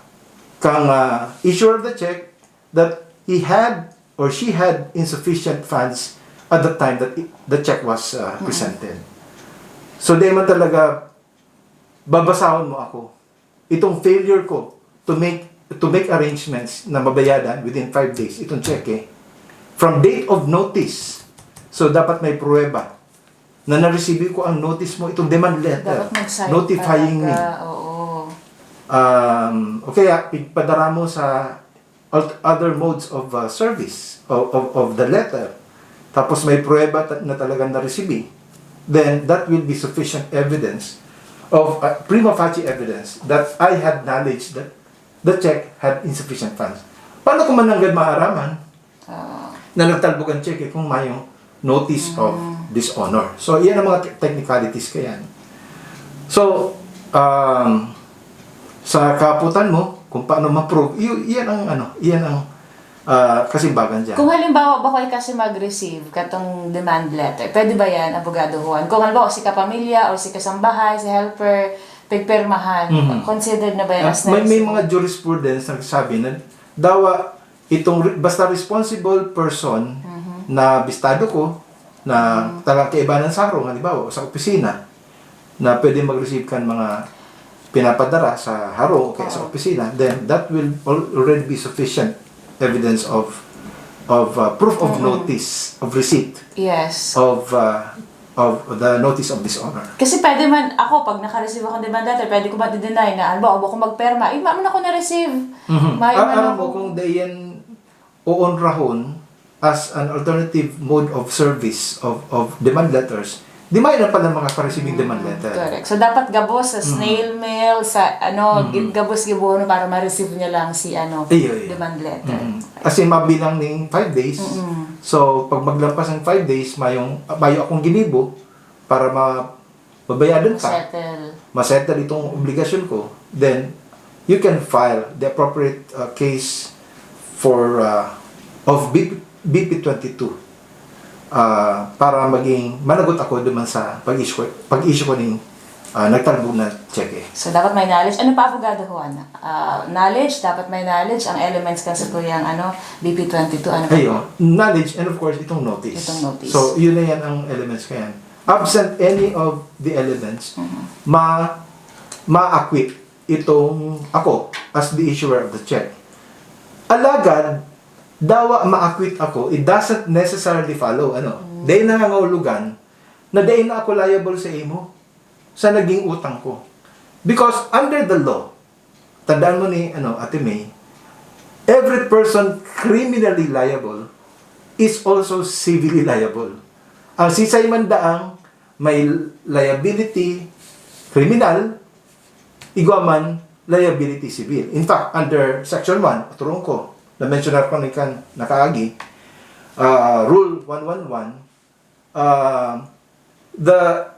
kang ah, issuer of the check that he had or she had insufficient funds at the time that it, the check was ah, presented. So, di man talaga babasahon mo ako. Itong failure ko to make to make arrangements na mabayadan within five days, itong cheque, from date of notice. So, dapat may pruweba na naresibi ko ang notice mo, itong demand letter, Dapat mag-sign notifying me. Talaga. Oo. Um, o kaya, ipadara mo sa alt- other modes of uh, service of, of, of the letter. Tapos may pruweba ta- na talagang naresibi, then that will be sufficient evidence of uh, prima facie evidence that I had knowledge that the check had insufficient funds. Paano ko mananggad maaraman Ah, na nagtalbog ang cheque kung mayong notice of dishonor? So, iyan ang mga te- technicalities kayan. So, um, sa kaputan mo, kung paano ma-prove, iyo- iyan ang, ano, iyan ang ah, kasimbagan dyan. Kung halimbawa, bako kasi mag-receive katong demand letter, pwede ba yan, Abogado Juan? Kung halimbawa, si kapamilya or si kasambahay, si helper, pigpirmahan, Mhm. considered na ba yan Ah, as may, may na-receive? Mga jurisprudence nagsasabi na dawa itong re- basta responsible person Mhm. na bistado ko na talagang kaibanan sa harong, halimbawa, sa opisina, na pwede mag-receive kan mga pinapadara sa harong o kaya sa Oo. Opisina, then that will al- already be sufficient evidence of of uh, proof of Mm-mm. notice, of receipt, Yes. of uh, of the notice of dishonor. Kasi pwede man, ako, pag naka-receive akong demand letter, pwede ko man i-deny na, ano ba, ako magperma, eh, man ako na-receive. Mhm. May Ah, man alam ako. Mo, kung dayan oonrahon as an alternative mode of service of of demand letters, di man na pala makaka-receiving demand Mm, letter. Correct. So, dapat gabos sa Mm. snail mail, sa ano, Mm. gi- gabos gibono para ma-receive niya lang si ano, Iyo, iyo. demand letter. Mm. As in, mabilang ning five days. Mm-mm. So, pag maglampas ng five days, mayong, mayo akong ginibo para ma mabayadan ka, Settle. Masettle itong obligasyon ko, then you can file the appropriate uh, case for uh, of B P, B P twenty-two uh, para maging managot ako duman sa pag-issue ko, pag-issue ko ning uh, nagtalbog na cheque. So, dapat may knowledge. Ano pa, Abogado Juan? Ah, knowledge, dapat may knowledge. Ang elements kan sa kuyang, ano, B P twenty-two, ano pa? Ayun, knowledge and of course itong notice. Itong notice. So, yun na yan ang elements kayan. Absent any of the elements, ma ma-acquit itong ako as the issuer of the check. Alagad, dawa ma-acquit ako, it doesn't necessarily follow, ano? Dai nangangahulugan na dai na ako liable sa imo, sa naging utang ko. Because under the law, tandaan mo ni, ano, Ate May, every person criminally liable is also civilly liable. Ang sisay man daang may liability criminal, igwa man liability civil. In fact, under Section one, turong ko, na-mention ko ni kan nakaagi, ah, Rule one one one, ah, the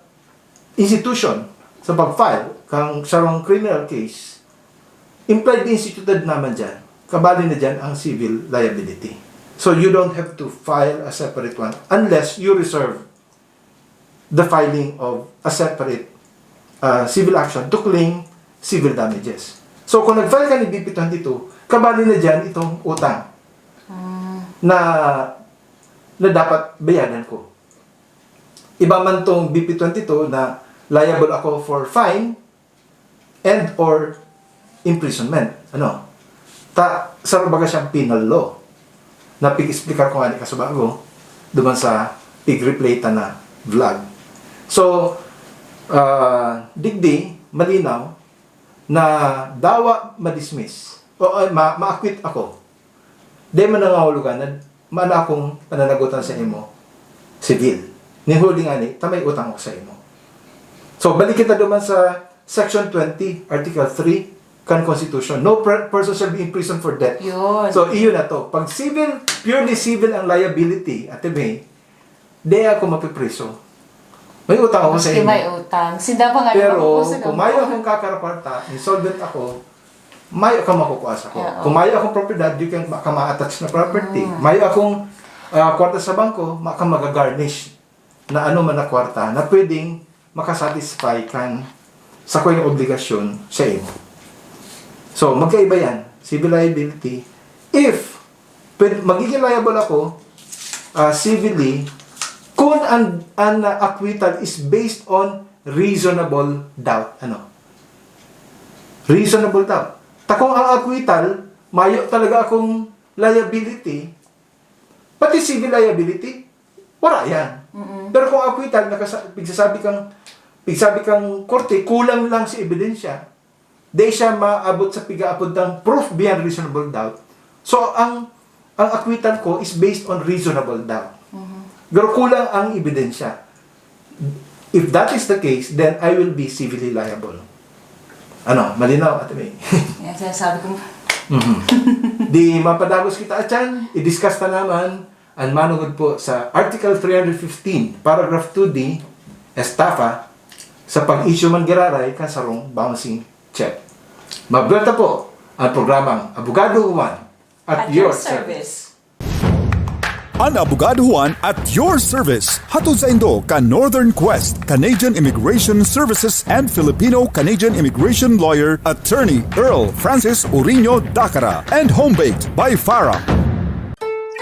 institution sa pag-file kang sarong criminal case, implied instituted naman dyan, kabali na dyan ang civil liability. So you don't have to file a separate one unless you reserve the filing of a separate uh, civil action to claim civil damages. So kung nag-file ka ni B P twenty-two, kabali na dyan itong utang na na dapat bayadan ko. Iba man tong B P twenty-two na liable ako for fine and or imprisonment. Ano? Ta, saro baga siyang penal law na pig-explicar ko nga ni kasubago duman sa pig-replay ta na vlog. So, ah, digdi, malinaw na dawa ma-dismiss o ay, ma- ma-acquit ako. Di man nangangahulugan na maana akong pananagutan sa imo, civil. Ni huli nga ni, ta may utang ako sa imo. So, balik kita duman sa Section twenty, Article three kan Constitution. No per- person shall be imprisoned for debt. Yun. So, iyo na to. Pag civil, purely civil ang liability, Ate May, di ako mapipriso. May utang ako sa Maski imo. May utang. Sinda pa nga Pero nakukuha sa kung mayo akong kakaraparta, insolvent ako, mayo ka makukuha sa ko. Oo. Kung mayo akong propiedad, you can baka ma-attach na property. Mayo akong ah, kwarta sa bangko, maka mag-garnish na ano man na kwarta na pwedeng makasatisfy kan sa ko yung obligasyon sa imo. So, magkaiba yan. Civil liability, if pwede, magiging liable ako ah, civilly kung ang, ang ah, acquittal is based on reasonable doubt. Ano? Reasonable doubt. Ta kung ang acquittal, mayo talaga akong liability, pati civil liability, wala yan. Pero kung acquittal, nakasa- pigsasabi kang, pigsabi kang korte, kulang lang si ebidensya, di siya maabot sa pigaapod ng proof beyond reasonable doubt. So, ang ang acquittal ko is based on reasonable doubt. Pero kulang ang ebidensya. If that is the case, then I will be civilly liable. Ano, malinaw, Ate May? Yan, sinasabi ko. Mhm. Di mapadagos kita atyan, i-discuss ta naman ang manugod po sa Article three hundred fifteen, Paragraph two D, estafa, sa pag-issue man giraray kan sarong bouncing check. Mabwelta po ang programang Abogado Juan at, your service. An Abogado Juan at your service. Hatod saindo kan Northern Quest, Canadian Immigration Services and Filipino-Canadian Immigration Lawyer, Attorney Earl Francis Urino Dacara, and Home Baked by Farah.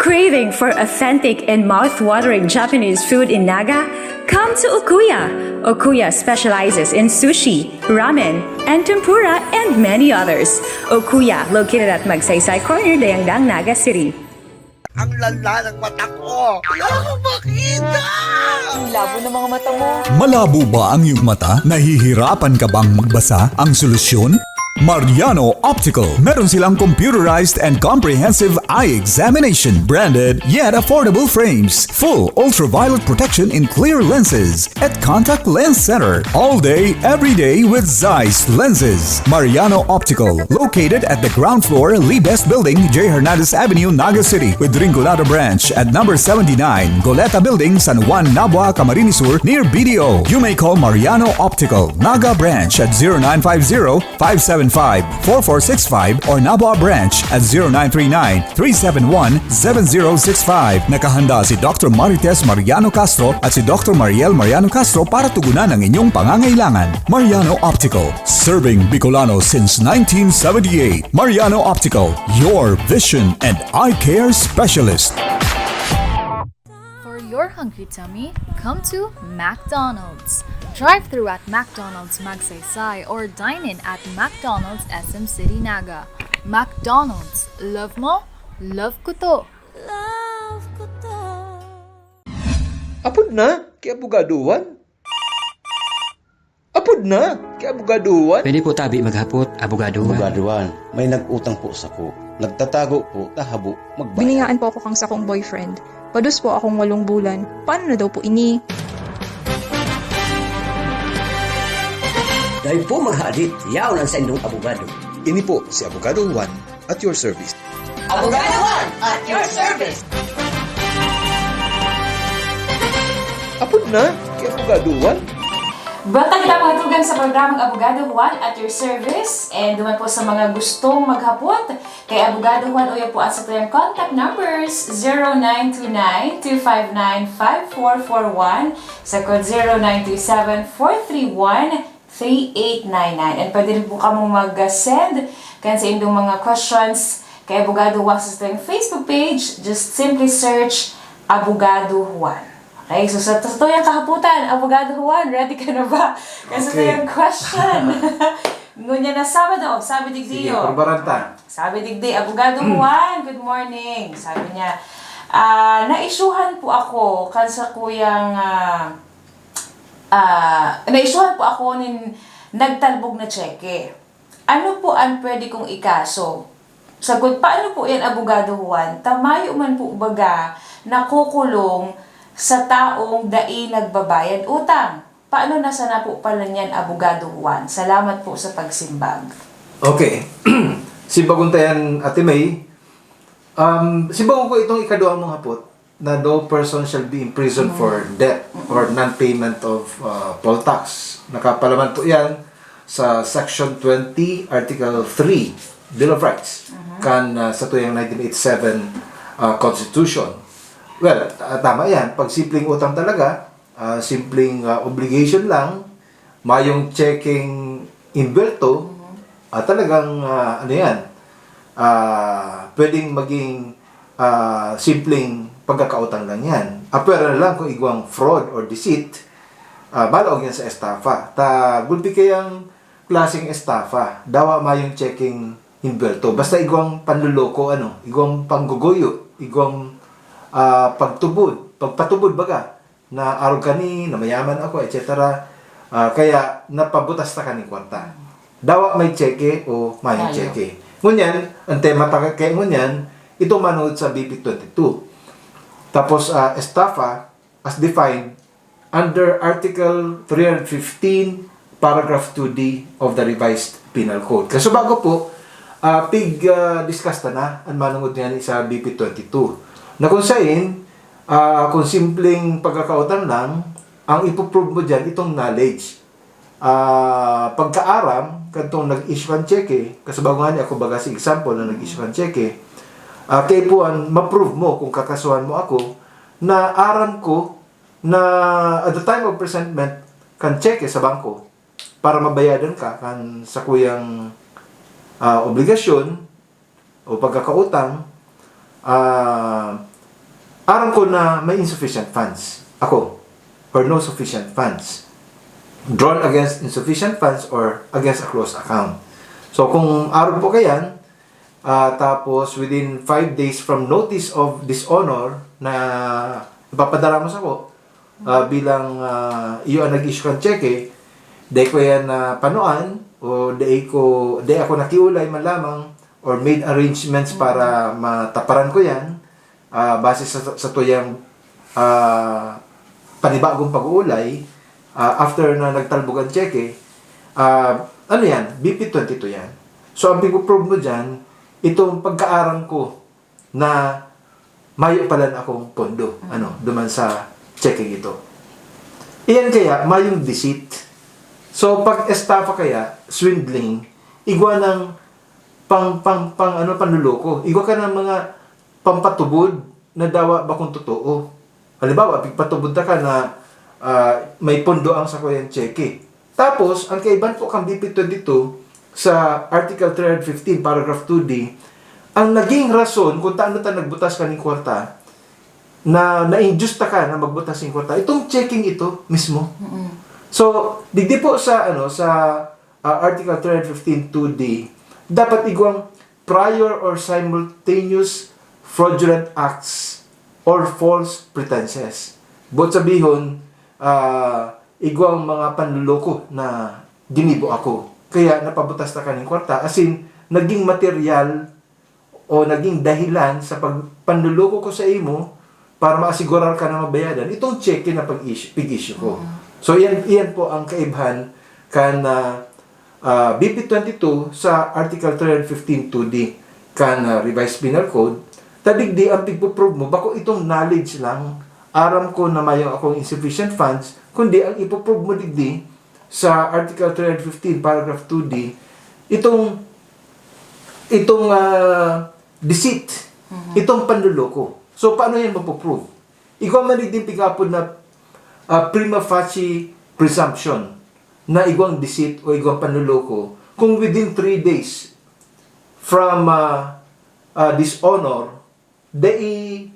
Craving for authentic and mouth-watering Japanese food in Naga? Come to Okuya. Okuya specializes in sushi, ramen, and tempura, and many others. Okuya, located at Magsaysay Corner, Dayangdang, Naga City. Ang lala ng mata ko. Wala akong makita! Ang labo ng mga mata mo. Malabo ba ang iyong mata? Nahihirapan ka bang magbasa? Ang solusyon? Mariano Optical. Meron silang computerized and comprehensive eye examination, branded yet affordable frames, full ultraviolet protection in clear lenses, at Contact Lens Center. All day, every day with Zeiss lenses. Mariano Optical, located at the ground floor, Lee Best Building, J Hernandez Avenue, Naga City, with Rinconada Branch at number seventy-nine, Goleta Building, San Juan, Nabua, Camarines Sur, near B D O. You may call Mariano Optical, Naga Branch at zero nine five zero, five seven five, four four six five or Nabua Branch at zero nine three nine, three seven one, seven zero six five. Nakahanda si Doctor Marites Mariano Castro at si Doctor Mariel Mariano Castro para tugunan ang inyong pangangailangan. Mariano Optical, serving Bicolano since nineteen seventy-eight. Mariano Optical, your vision and eye care specialist. You're hungry, tummy? Come to McDonald's. Drive through at McDonald's Magsaysay or dine in at McDonald's S M City Naga. McDonald's, love mo? Love ko to! Apod na, ki Abogado Juan. Apod na, ki Abogado Juan. Pwede po tabi maghapot, Abogado Juan. Abogado Juan, may nag-utang po sako. Nagtatago po, ta habo magbayad. Biniyaan po ako kang sakong boyfriend. Pados po akong walong bulan. Paano na daw po ini? Dai po maghadit, yaon an saindong abogado. Ini po si Abogado Juan at your service. Abogado Juan at your service. Apod na, ki Abogado Juan. Bantang kita mga tugang sa programang Abogado Juan at your service. And duman po sa mga gustong maghapot kay Abogado Juan, uya po ang satuyang contact numbers, zero nine two nine, two five nine, five four four one, sa code zero nine two seven, four three one, three eight nine nine. And pwede rin po kamo mag-send kan sa indong mga questions kay Abogado Juan sa satuyang Facebook page. Just simply search Abogado Juan. Okay, so sa satuyang kahapotan, Abogado Juan, ready ka na ba? Kan satuyang question. Ngunyan na Sabado, sabi digdi. Sige, iyo. Pagbaranta. Sabi digdi, Abogado Juan, good morning. Sabi niya, ah, naisyuhan po ako kan sa kuyang, ah, ah, naisyuhan po ako nin nagtalbog na tseke. Ano po an pwede kong ikaso? Sagot, paano po yan, Abogado Juan? Ta mayo man po baga nakukulong sa taong dai nagbabayad utang. Paano na sana po pala niyan, Abogado Juan? Salamat po sa pagsimbag. Okay. Simbagon ta yan, Ate May. Um, simbagon ko itong ikaduha mong hapot na no person shall be imprisoned for debt or non-payment of uh, poll tax. Nakapalaman po yan sa Section twenty, Article three, Bill of Rights, kan uh, sa tuyang nineteen eighty-seven uh, Constitution. Well, t- tama yan. Pag simpleng utang talaga, ah, simpleng ah, obligation lang, mayong checking envuelto, ah, talagang ah, ano yan, ah, pwedeng maging ah, simpleng pagkakautang lang yan. Apwera na lang kung igwang fraud or deceit, ah, malaog yan sa estafa. Ta gulpi kayang klaseng estafa, dawa mayong checking envuelto. Basta igwang panloloko, ano, igwang pangguguyo, igwang ah, pagtubod, pagpatubod baga, na arog kani, na mayaman ako, et cetera. Ah, kaya napabutas ta kaning kwarta. Dawa may tseke o mayong Mayo. Tseke. Ngunyan, ang tema ta kaya ngunyan, ito manungod sa B P twenty-two. Tapos, ah, estafa, as defined under Article three hundred fifteen, Paragraph two D of the Revised Penal Code. Kaso bago po, ah, pig, ah, discuss ta na ang manungod nga ni sa B P twenty-two. Na kung sain, ah, kung simpleng pagkakautang lang, ang ipoprove mo dyan, itong knowledge. Ah, pagkaaram, kantong nag-issue kan cheque, kaso bago nga ni ako baga si example na nag-issue kan cheque, ah, kaipuhan, ma-prove mo kung kakasuhan mo ako na aram ko na at the time of presentment kan cheque sa bangko, para mabayadan ka kan sakuyang ah, obligasyon o pagkakautang, ah, aram ko na may insufficient funds ako or no sufficient funds drawn against insufficient funds or against a closed account. So kung aram po kayan, ah, tapos within five days from notice of dishonor na ipapadara mo sa ko, ah, bilang ah, iyo ang nag-issue kan cheque, dai ko yan na panuan o dai ko dai ako nakiulay man lamang or made arrangements para mataparan ko yan ah, base sa, sa tuyang ah, panibagong pag-uulay ah, after na nagtalbog ang cheque, ah, ano yan? B P twenty-two yan. So, ang pag-prove mo dyan, itong pagkaaram ko na mayo pala na akong pondo, ano, duman sa checking ito. Iyan kaya, mayong deceit. So, pag estafa kaya, swindling, igwa ng pang, pang, pang, ano, panloloko. Igwa ka ng mga pampatubod na dawa bakong totoo. Halimbawa, pigpatubod ta ka na ah, may pondo ang sakuyang checking. Tapos, ang kaiban po kang B P twenty-two, sa Article three hundred fifteen, Paragraph two D, ang naging rason kung taano ta nagbutas kaning kwarta, na na-induce ta ka na magbutas ning kwarta. Itong checking ito mismo. So, digdi po sa, ano, sa, ah, Article three fifteen two D, dapat igwang prior or simultaneous fraudulent acts or false pretenses. Buot sabihon, ah, igwang mga panloloko na ginibo ako. Kaya napabutas ta ka ning kwarta, as in, naging material o naging dahilan sa pagpanloloko ko sa imo para maasigurar ka na mabayadan itong cheque na pag-issue, pig-issue ko. So, iyan, iyan po ang kaibahan kan, ah, ah, B P twenty-two sa Article three fifteen two D kan, ah, Revised Penal Code. Ta digdi ang pigpo-prove mo, bako itong knowledge lang, aram ko na mayo akong insufficient funds, kundi ang ipo-prove mo digdi sa Article three fifteen, paragraph two D, itong, itong, ah, deceit, itong panloloko. So, paano yan mapoprove? Igwa man din pigapod na, ah, prima facie presumption na igwang deceit o igwang panloloko kung within three days from, ah, ah, dishonor, dai,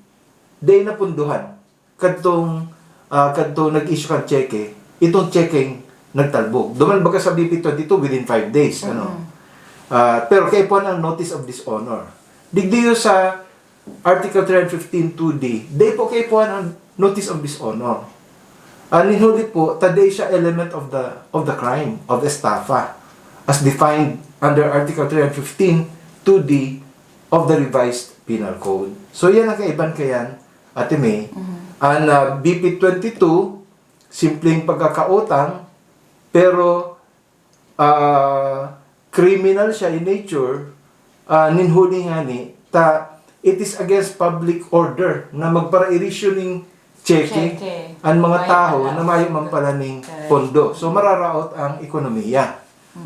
dai napunduhan kadtong, ah, kadtong nag-issue kan cheque, itong chekeng nagtalbog. Duman baga sa B P twenty-two, within five days, ano. Ah, pero kaipuhan ang notice of dishonor. Digdi sa Article three fifteen two D, dai po kaipuhan ang notice of dishonor. Ang ninhuli po, ta dai siya element of the, of the crime, of estafa, as defined under Article three fifteen two D of the Revised Penal Code. So, yan ang kaiban kayan, Ate May. Ang, ah, B P twenty-two, simpleng pagkakautang, pero, ah, criminal siya in nature, ah, ninhuli ngani, ta it is against public order na magpara-issue ning cheque ang mga tawo na mayo man pala ning pondo. So, mararaot ang ekonomiya.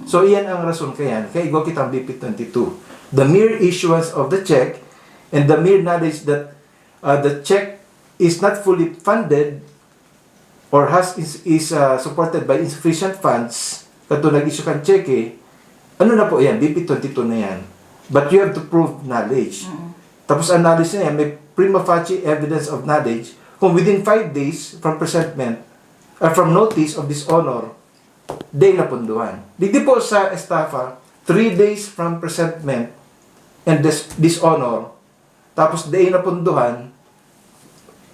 So, iyan ang rason kayan, kaya igwa kitang B P twenty-two. The mere issuance of the cheque and the mere knowledge that, uh, the cheque is not fully funded or has is, is, uh, supported by insufficient funds, kato nag-issue kan cheque, ano na po yan, B P twenty-two na yan. But you have to prove knowledge. Tapos ang knowledge na yan, may prima facie evidence of knowledge kung within five days from presentment, or from notice of dishonor, dai napunduhan. Digdi po sa estafa, three days from presentment and dis-, dishonor, tapos dai napunduhan,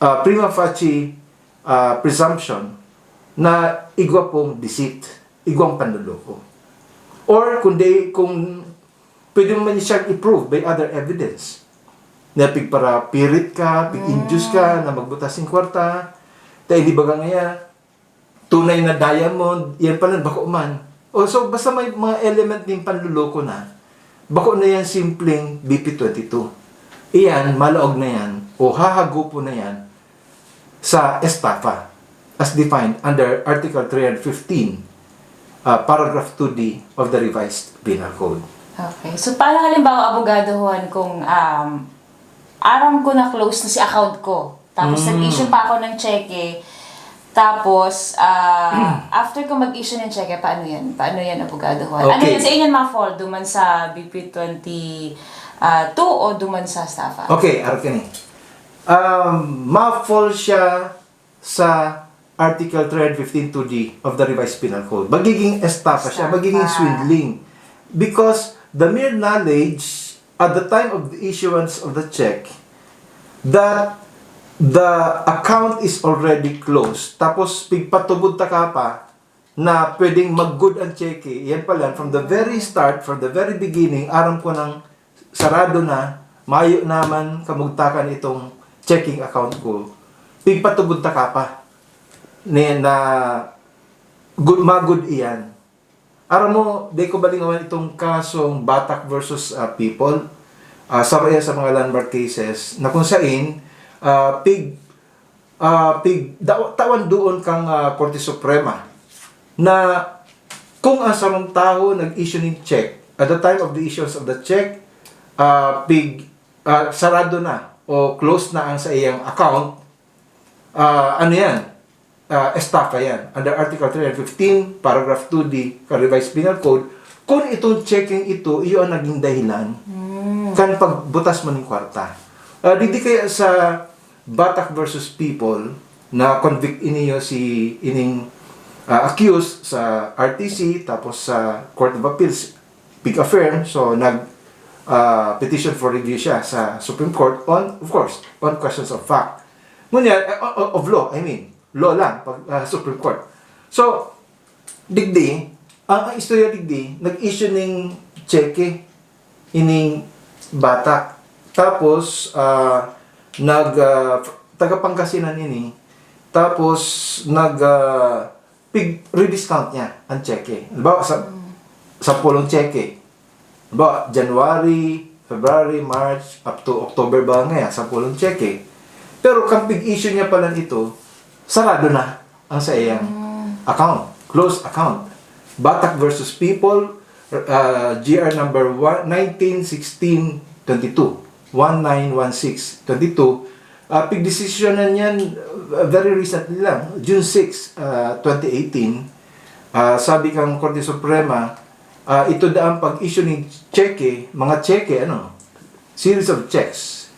ah, prima facie, ah, presumption na igwa pong deceit, igwang panloloko. Or kung dai, kung pwede mo man siyang i-prove by other evidence, na pigparapirit ka, pig-induce ka na magbutas ning kwarta, ta ini baga ngaya, tunay na diamond, yan pala, bako man. O, so, basta may mga element nin panloloko na, bako na yan simpleng B P twenty-two. Iyan, malaog na yan, o hahagupon na yan sa estafa, as defined under Article three fifteen, uh, paragraph two D of the Revised Penal Code. Okay. So, paano halimbawa, Abogado Juan, kung, um, aram ko na close na si account ko, tapos nag-issue pa ako ng cheque, tapos, ah, after ko mag-issue ng cheque, paano yan? Paano yan, Abogado Juan? Ano Okay. Yan? Sa inyo ma-fall? Duman sa B P twenty-two o duman sa estafa? Okay, arog kini. Um, ma-fall siya sa Article three fifteen two D of the Revised Penal Code. Magiging estafa siya, Estafa. Magiging swindling. Because the mere knowledge at the time of the issuance of the cheque that the account is already closed, tapos pigpatubod ta ka pa na pwedeng mag-good ang cheque, yan pala, from the very start, from the very beginning, aram ko nang sarado na, mayo naman kamugtakan itong checking account ko. Pigpatubod ta ka pa ni, na good, magud iyan. Aram mo, di ko balingawan itong kasong Batak versus, ah, People. Ah, saro yan sa mga landmark cases na kung sain, ah, pig, ah, pig, da-, tawan doon kang, ah, Korte Suprema na kung ang sarong tawo nag-issue ning check, at the time of the issuance of the check, ah, pig, ah, sarado na o close na ang sa iyang account, ah, ano yan? Ah, estafa yan. Under Article three fifteen, paragraph two D, ka Revised Penal Code, kung itong checking ito, iyo ang naging dahilan kan pagbutas mo ng kwarta. Ah, digdi kaya sa Batak versus People, na convict iniyo si ining, ah, accused sa R T C, tapos sa Court of Appeals, pig-affirm, so nag, ah, petition for review siya sa Supreme Court on, of course, on questions of fact. Ngunyan, eh, o-, o-, of law, I mean, law lang, pag, ah, Supreme Court. So, digdi, ang, ang istorya digdi, nag-issue ning cheque, ining Batak. Tapos, ah, nag, ah, taga Pangasinan ini. Tapos, nag, ah, pig-rediscount niya ang cheque. Halimbawa, sa, sa pulong cheque. Halimbawa, January, February, March, up to October ba ngayon, sa pulong cheque. Pero kan pig-issue niya pala ito, sarado na ang sa iyang account. Close account. Batak versus People, ah, G R number one, nineteen sixteen twenty-two. One nine one six twenty-two. Ah, pigdesisyonan yan, ah, very recently lang, June six, ah, twenty eighteen. Ah, sabi kang Korte Suprema, ah, ito daang pag-issue ning cheque, mga cheque, ano, series of checks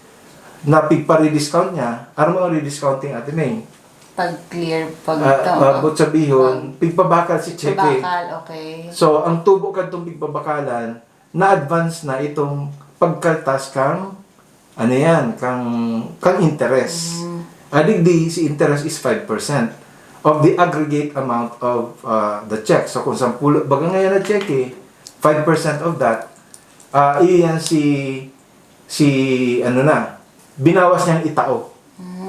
na pigpa-rediscount niya, ano mga rediscounting, Ate May? Pag-clear, pag Ah, ito, ah, but sabihon, pigpabakal si cheque. Pabakal, okay. So, ang tubo kadtong pigpabakalan, na-advance na itong pagkaltas kang, ano yan, kang, kang interest. Mm. Adigdi, si interest is five percent of the aggregate amount of, ah, the check. So, kung sampulo, baga ngayon na cheque, five percent of that, ah, iyan si, si, ano na, binawas niyang itao.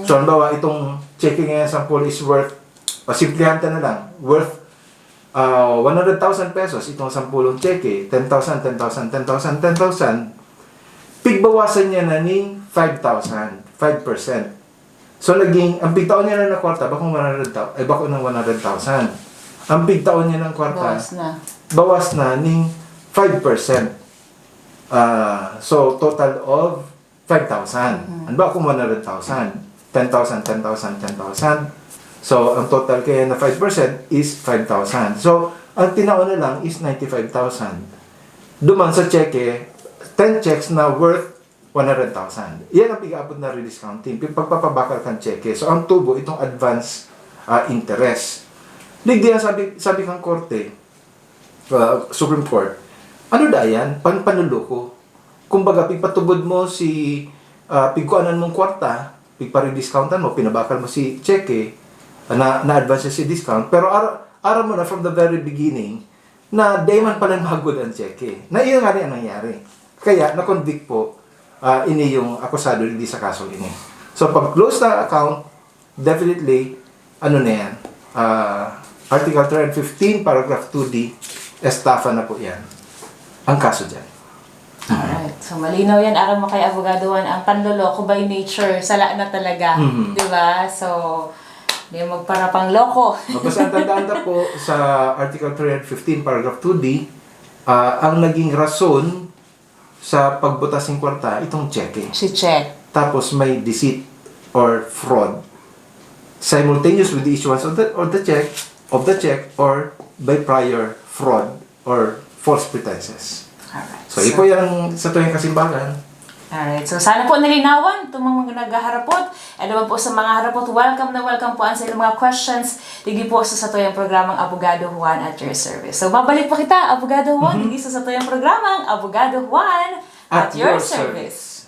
So, halimbawa, itong cheque ngayon, sampulo is worth, pasimplihanta na lang, worth, ah, one hundred thousand pesos, itong sampulong cheque, ten thousand, ten thousand, ten thousand, ten thousand, pigbawasan niya na ning five thousand, five percent. So, naging, ang pigtaon niya na ng kwarta, bakong one hundred thousand, ay, bako ng one hundred thousand. Ang pigtaon niya ng kwarta, Bawas na. bawas na ning five percent. Ah, so, total of five thousand. Ano ba kung one hundred thousand? Ten thousand, ten thousand, ten thousand. So, ang total kaya na five percent is five thousand. So, ang tinao na lang is ninety-five thousand. Duman sa cheque, ten checks na worth one hundred thousand. Yan ang pig-aabot na rediscounting. Pagpapabakal kang cheque. So, ang tubo, itong advance, ah, interest. Digdi ang sabi, sabi kang korte, ah, Supreme Court, ano da yan? Pan-, panloloko. Kumbaga, pigpatubod mo si, ah, pigkuanan mong kwarta, pigparediscountan mo, pinabakal mo si cheque, ah, na, na-advance si discount, pero ar-, aram mo na from the very beginning na dai man pala magod ang cheque. Na iyon nga rin ang nangyari. Kaya, na-convict po, ah, ini yung akusado digdi sa kasong ini. So, pag close na account, definitely, ano na yan, ah, Article three fifteen, paragraph two D, estafa na po yan. Ang kaso dyan. Alright. So, malinaw yan, aram mo kay Abogado Juan, ang panloloko by nature, sala na talaga. Mhm. Di ba? So, di magparapangloko. Basta ang tandaan na po sa Article three fifteen, paragraph two D, ah, ang naging rason sa pagbutas ng kwarta, itong cheque. Si check. Tapos may deceit or fraud simultaneous with the issuance of the, of the check, of the check or by prior fraud or false pretenses. Alright. So, yun po yung sa tuwing kasimbahan. Alright. So, sana po nalinawan itong mga naghaharapot. Ano man po sa mga harapot, welcome na welcome po ang sa ilang mga questions. Digdi po sa satuyang programang Abogado Juan at your service. So, babalik po kita, Abogado Juan, digdi sa satuyang programang Abogado Juan at, your service.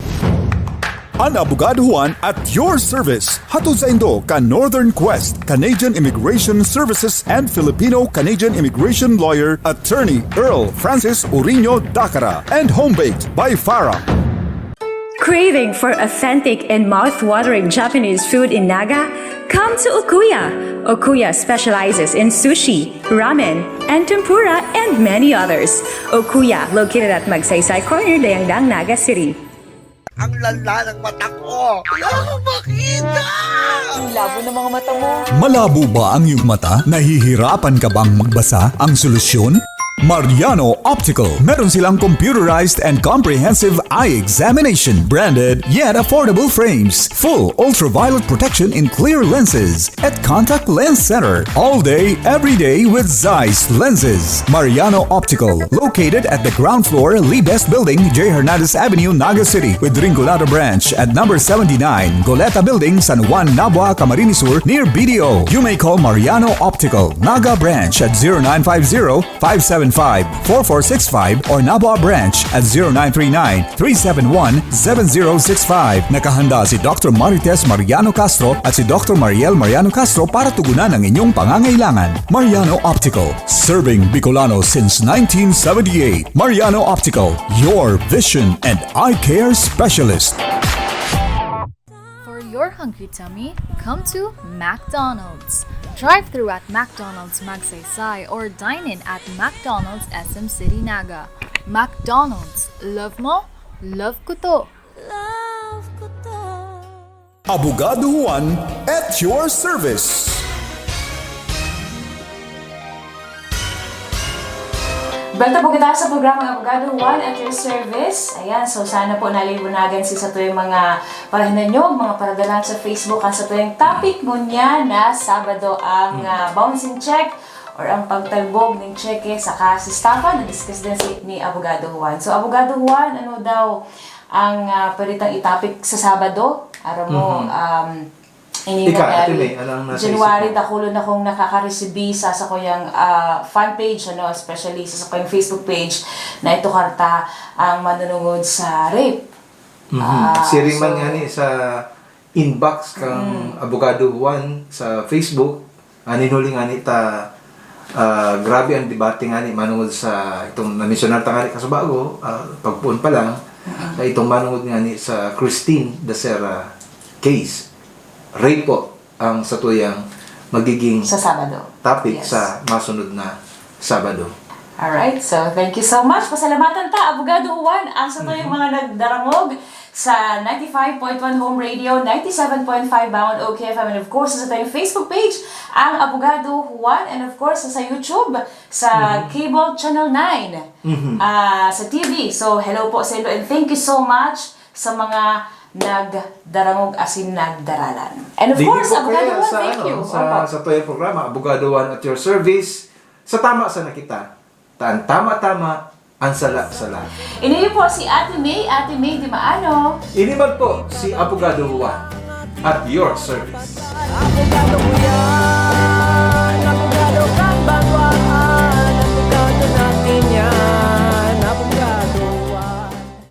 An Abogado Juan at your service. Hatod saindo kan Northern Quest, Canadian Immigration Services and Filipino-Canadian Immigration Lawyer, Attorney Earl Francis Uriño Dacara, and Home Baked by Farah. Craving for authentic and mouth-watering Japanese food in Naga? Come to Okuya. Okuya specializes in sushi, ramen, and tempura, and many others. Okuya, located at Magsaysay Corner, Dayangdang, Naga City. Ang lala ng mata ko. Wala akong makita! Ang labo ng mga mata mo. Malabo ba ang iyong mata? Nahihirapan ka bang magbasa? Ang solusyon? Mariano Optical. Meron silang computerized and comprehensive eye examination, branded yet affordable frames, full ultraviolet protection in clear lenses, at contact lens center all day, every day with Zeiss lenses. Mariano Optical, located at the ground floor, Libes Building, J Hernandez Avenue, Naga City, with Rinconada Branch at number seventy-nine, Goleta Building, San Juan, Nabua, Camarines Sur, near B D O. You may call Mariano Optical, Naga Branch at zero nine five zero, five seven five, four four six five or Nabua Branch at zero nine three nine, three seven one, seven zero six five. Nakahanda si Doctor Marites Mariano Castro at si Doctor Mariel Mariano Castro para tugunan ang inyong pangangailangan. Mariano Optical, serving Bicolano since nineteen seventy-eight. Mariano Optical, your vision and eye care specialist. For your hungry tummy, come to McDonald's. Drive through at McDonald's Magsaysay or dine in at McDonald's S M City Naga. McDonald's, love mo, love ko to! Abogado Juan at your service. Balik po kita sa programang Abogado Juan at your service. Ayan, so sana po nalibunagan si sa tuyang mga parahinanyog, mga paradalan sa Facebook, ang sa tuyang topic ngunyan na Sabado ang ah, bouncing check or ang pagtalbog ng cheque sa kasestafa. Na-discuss din si, ni Abogado Juan. So, Abogado Juan, ano daw ang ah, pwede tang i-topic sa Sabado? Aram mo, um, ini Ika, nangyari Ate May, anong nasa isip January, mo? Dakulo na kong nakakaresibi sa sakuyang ah, fan page, ano, especially sa sakuyang Facebook page, na ito karta ang manunungod sa rape. Mhm. Ah, Siring man so- ngani sa inbox kang Abogado Juan sa Facebook, anin huli ngani ta ah, grabe ang debate ngani manungod sa itong namensyonal ta ngani kasubago, ah, pagpuon pa lang, na itong manungod ngani sa Christine Dacera case. Rape po ang satuyang magiging Sa Sabado. topic Yes. sa masunod na Sabado. Alright, so thank you so much. Pasalamatan ta, Abogado Juan, ang sa tuyang mga nagdarangog sa ninety-five point one Home Radio, ninety-seven point five Bangon O K F M, and of course, sa tuyang Facebook page, ang Abogado Juan, and of course, sa YouTube, sa Cable Channel nine, ah, sa T V. So, hello po sa inyo, and thank you so much sa mga nagdarangog asin nagdaralan. And of Dili course, po Abogado kaya Juan, sa, thank ano, you. sa, Opo. sa tuyang programa, Abogado Juan at your service, sa tama sana kita. Ta an tama-tama, an sala-sala. Ini po si Ate May, Ate May Di Maano. Ini man po si Abogado Juan at your service. Abogado ko yan.